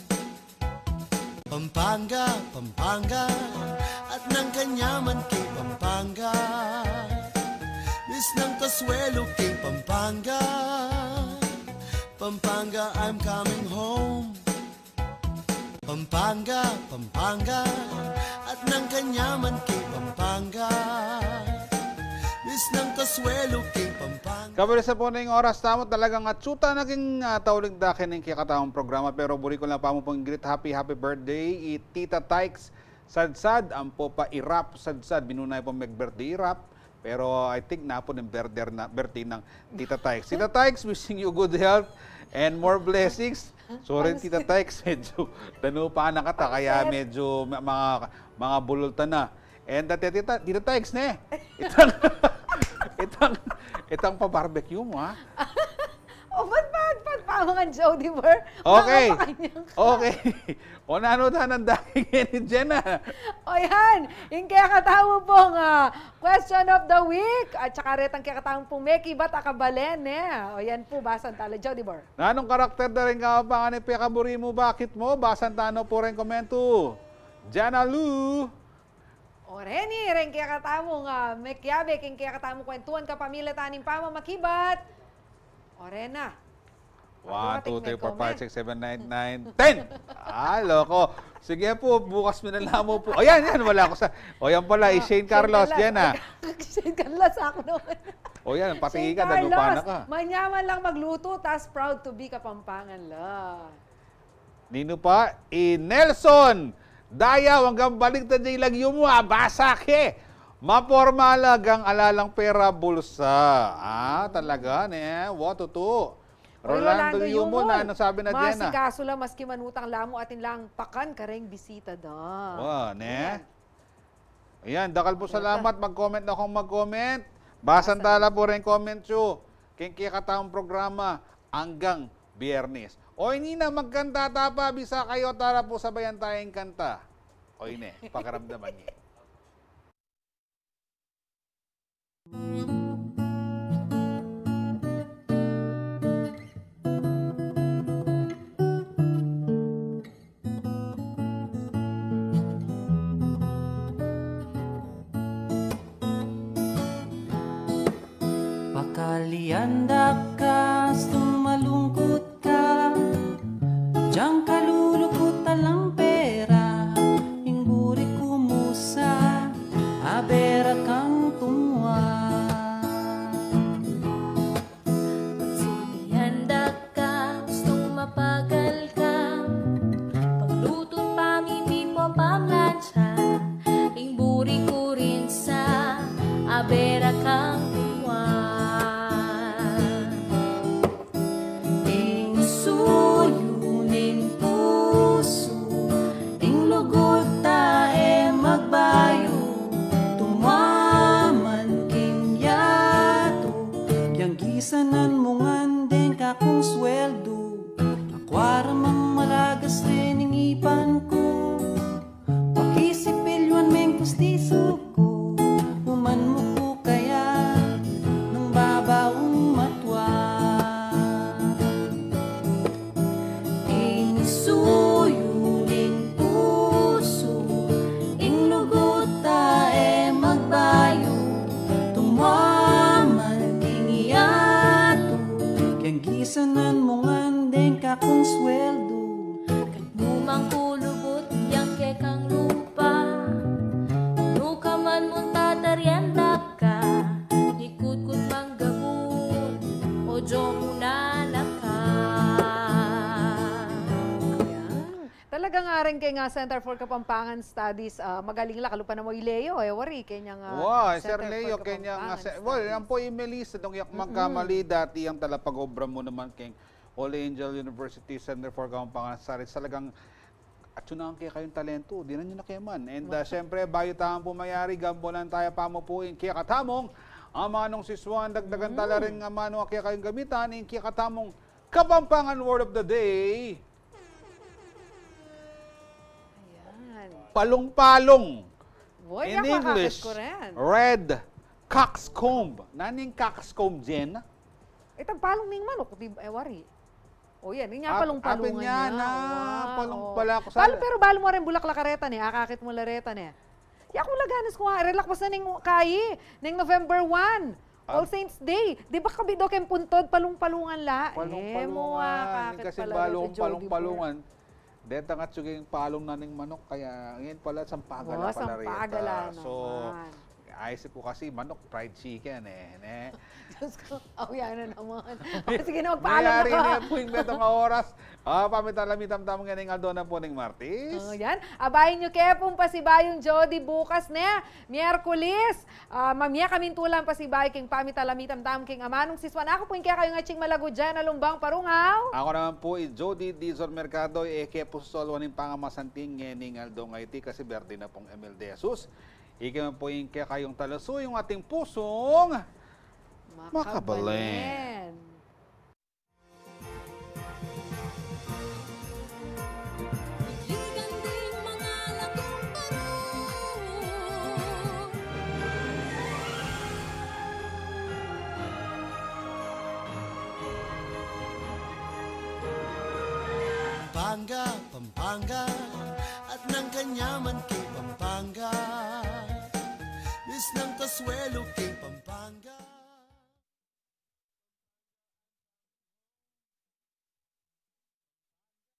Pampanga, Pampanga, at nang kanyaman king Pampanga. Isnang kasuelu king Pampanga, Pampanga, I'm coming home. Pampanga, Pampanga, at nang kanyaman king Pampanga. Isnang kasuelu king Pampanga. Kabali sa pu ning oras tamu, talagang atsu ta na king, ah, tauling dake ning kekatamung programa, pero buri ku lang pa mu pung greet happy, happy birthday i Tita Tykes Sadsad, ampo pa i Rap Sadsad, minuna ya pung mag-birthday i Rap, pero I think napu ning birthday na, birthday nang Tita Tykes. Tita Tykes, wishing you good health and more blessings. Sorry, Tita Tykes, medyo danupa na kata, kaya medyo ma-, mga, mga bulol ta na. And, uh, Tita, Tita Tykes, ne? Itang, itang, itang pa-barbecue mu, ha? O, ba't pa, ba't pa mga Jody Burr? Okay. Mga pakanyang ka. Okay. O, nanu ta nang dake ngeni, Jenna? O, yan. Ing kekatamu pung, ah, question of the week. At saka retang kekatamu pung mekibat a kabalen, ne? O, yan pu, basan ta la, Jody Burr. Nanung karakter da ring Kapampangan ing pekaburi mu, bakit mu? Basan ta no pu reng komentu. Jenna Lou. O, reni, reng kekatamung, ah, mekiabe king kekatamung kwentuhan kapamilatan ning pamamakibat. O, reni na. One, two, three, four, five, six, seven, eight, nine, ten. Ah, loko. Sige pu, bukas mi na la mu pu. Ayan, yan, wala ku sa, o, yan pala, i Shane Carlos, Jenna. Shane Carlos, ako naman. O, yan, pati ka, danupa na ka. Manyaman lang magluto, tas proud to be Kapampangan la. Ninu pa? I Nelson Dayaw, anggang baligtad ya ing lagyu mu, ah, basa ke. Maporma la, anggang ala lang pera bulsa. Ah, talaga, ne? Wa, tutu. Rolando Yumon, nanu sabi na, Jenna? Masikasu la maski manutang la mu, atin lang pakan kareng bisita da. Wa, ne? Ayan, dakal pu salamat. Mag-comment na kung mag-comment. Basan ta la pu reng comment yu king kekatamung programa anggang Biyernes. O, ini na, magkanta ta pa, bisa kayu, tara pu, sabayan ta ing kanta. O, ini, pakiramdaman ye. Pakalian da ka, 'stung malungkut ka, diang kalulukut, alang pera, ing buri ku mu sa, abera kang tumua. Pakalian da ka, 'stung mapagal ka, paglutu, pamimipo, pamlantsa, ing buri ku rin sa, abera kang tumua. Ing suyu ning pusu, ing lugud ta e magbayu, tumua man king yatu, yang gisanan mu ngan deng kakung sweldu, akua ra mang malagas reng ipan ku, pakisipilyuan meng pustisu ku, uman mu ku kaya nang babaung matua. Ing suyu ning pusu, ing lugud ta e magbayu, tumua man king yatu, yang gisanan mu ngan deng kakung sweldu, kanu mang kulubut yang kekang lupa, nukaman mu tatarian da ka, ikutkut mang gabun, o jo mu na la ka. Yan. Talaga nga rin keng Center for Kapampangan Studies, ah, magaling la, kalupa na mu i Leo, e, wari, kenyang, ah, Center for Kapampangan Studies. Wa, Sir Leo, kenyang, ah, se-, well, yan pu i Melissa, dong yak magkamali, dati yang talapag-obra mu naman keng Holy Angel University Center for Kapampangan Studies. Talagang atsu na keng kekayung talentu, dinan yu na keman. And, ah, syempre, bayu tamu pu mayari, gambulan taya pa mu pu ing kekatamung amanung sisuan, dagdagan ta la ring amanung kekayung gamitan, ing kekatamung Kapampangan Word of the Day. Ayan. Palung-palung. Boy, in English, red Coxcomb. Nanu ing coxcomb, Jen? Ita ing palung ning manuk, di, e, wari. O yan, inya palung-palungan ya. Apin yan, ah, palung pala ku sa... Balu, pero balu mu rin bulaklak kareta ne, akakit mu la reta ne. Ya ku laganas ku nga, relakpas na ning kayi, ning November one. All Saints Day. Di ba kabido keng puntod, palung-palungan la? Palung-palungan. E, mu, ah, kakit kasi pala balu reta, Jody, palung-palungan. Deta nga tsugi ing palung na ning manuk, kaya ngayon pala, sampaga la pala reta. Sampaga la naman. So, ayos ku kasi manuk, fried chicken, e, ne? Diyos ko, aw, yan na naman. O, sige na, magpaalam na ka. Mayari na pu ing metung a oras. Ah, pamitan la mi tamtam ngeni ing aldo na pu ning Martis. O, yan. Abayan yu ke pung pasibayung Jody bukas ne, Miyerkules. Ah, mamie kaming tulang pasibayu king pamitan la mi tamtam king amanung siswan. Aku pu ing kekayung atsing malagu, Jen Alumbang Parungaw. Aku naman pu i Jody Dizon Mercado, e ke pu sosoluan ing pangamasanting ngening aldong a iti kasi berde na pung Emil De Jesus. Ika naman pu ing kekayung talasuyu, ing ating pusung makabalen. Makabalen. Ligan ding mga lagumparo. Pampanga, Pampanga, at ng kanyaman kay Pampanga. Miss ng kasuelo kay Pampanga.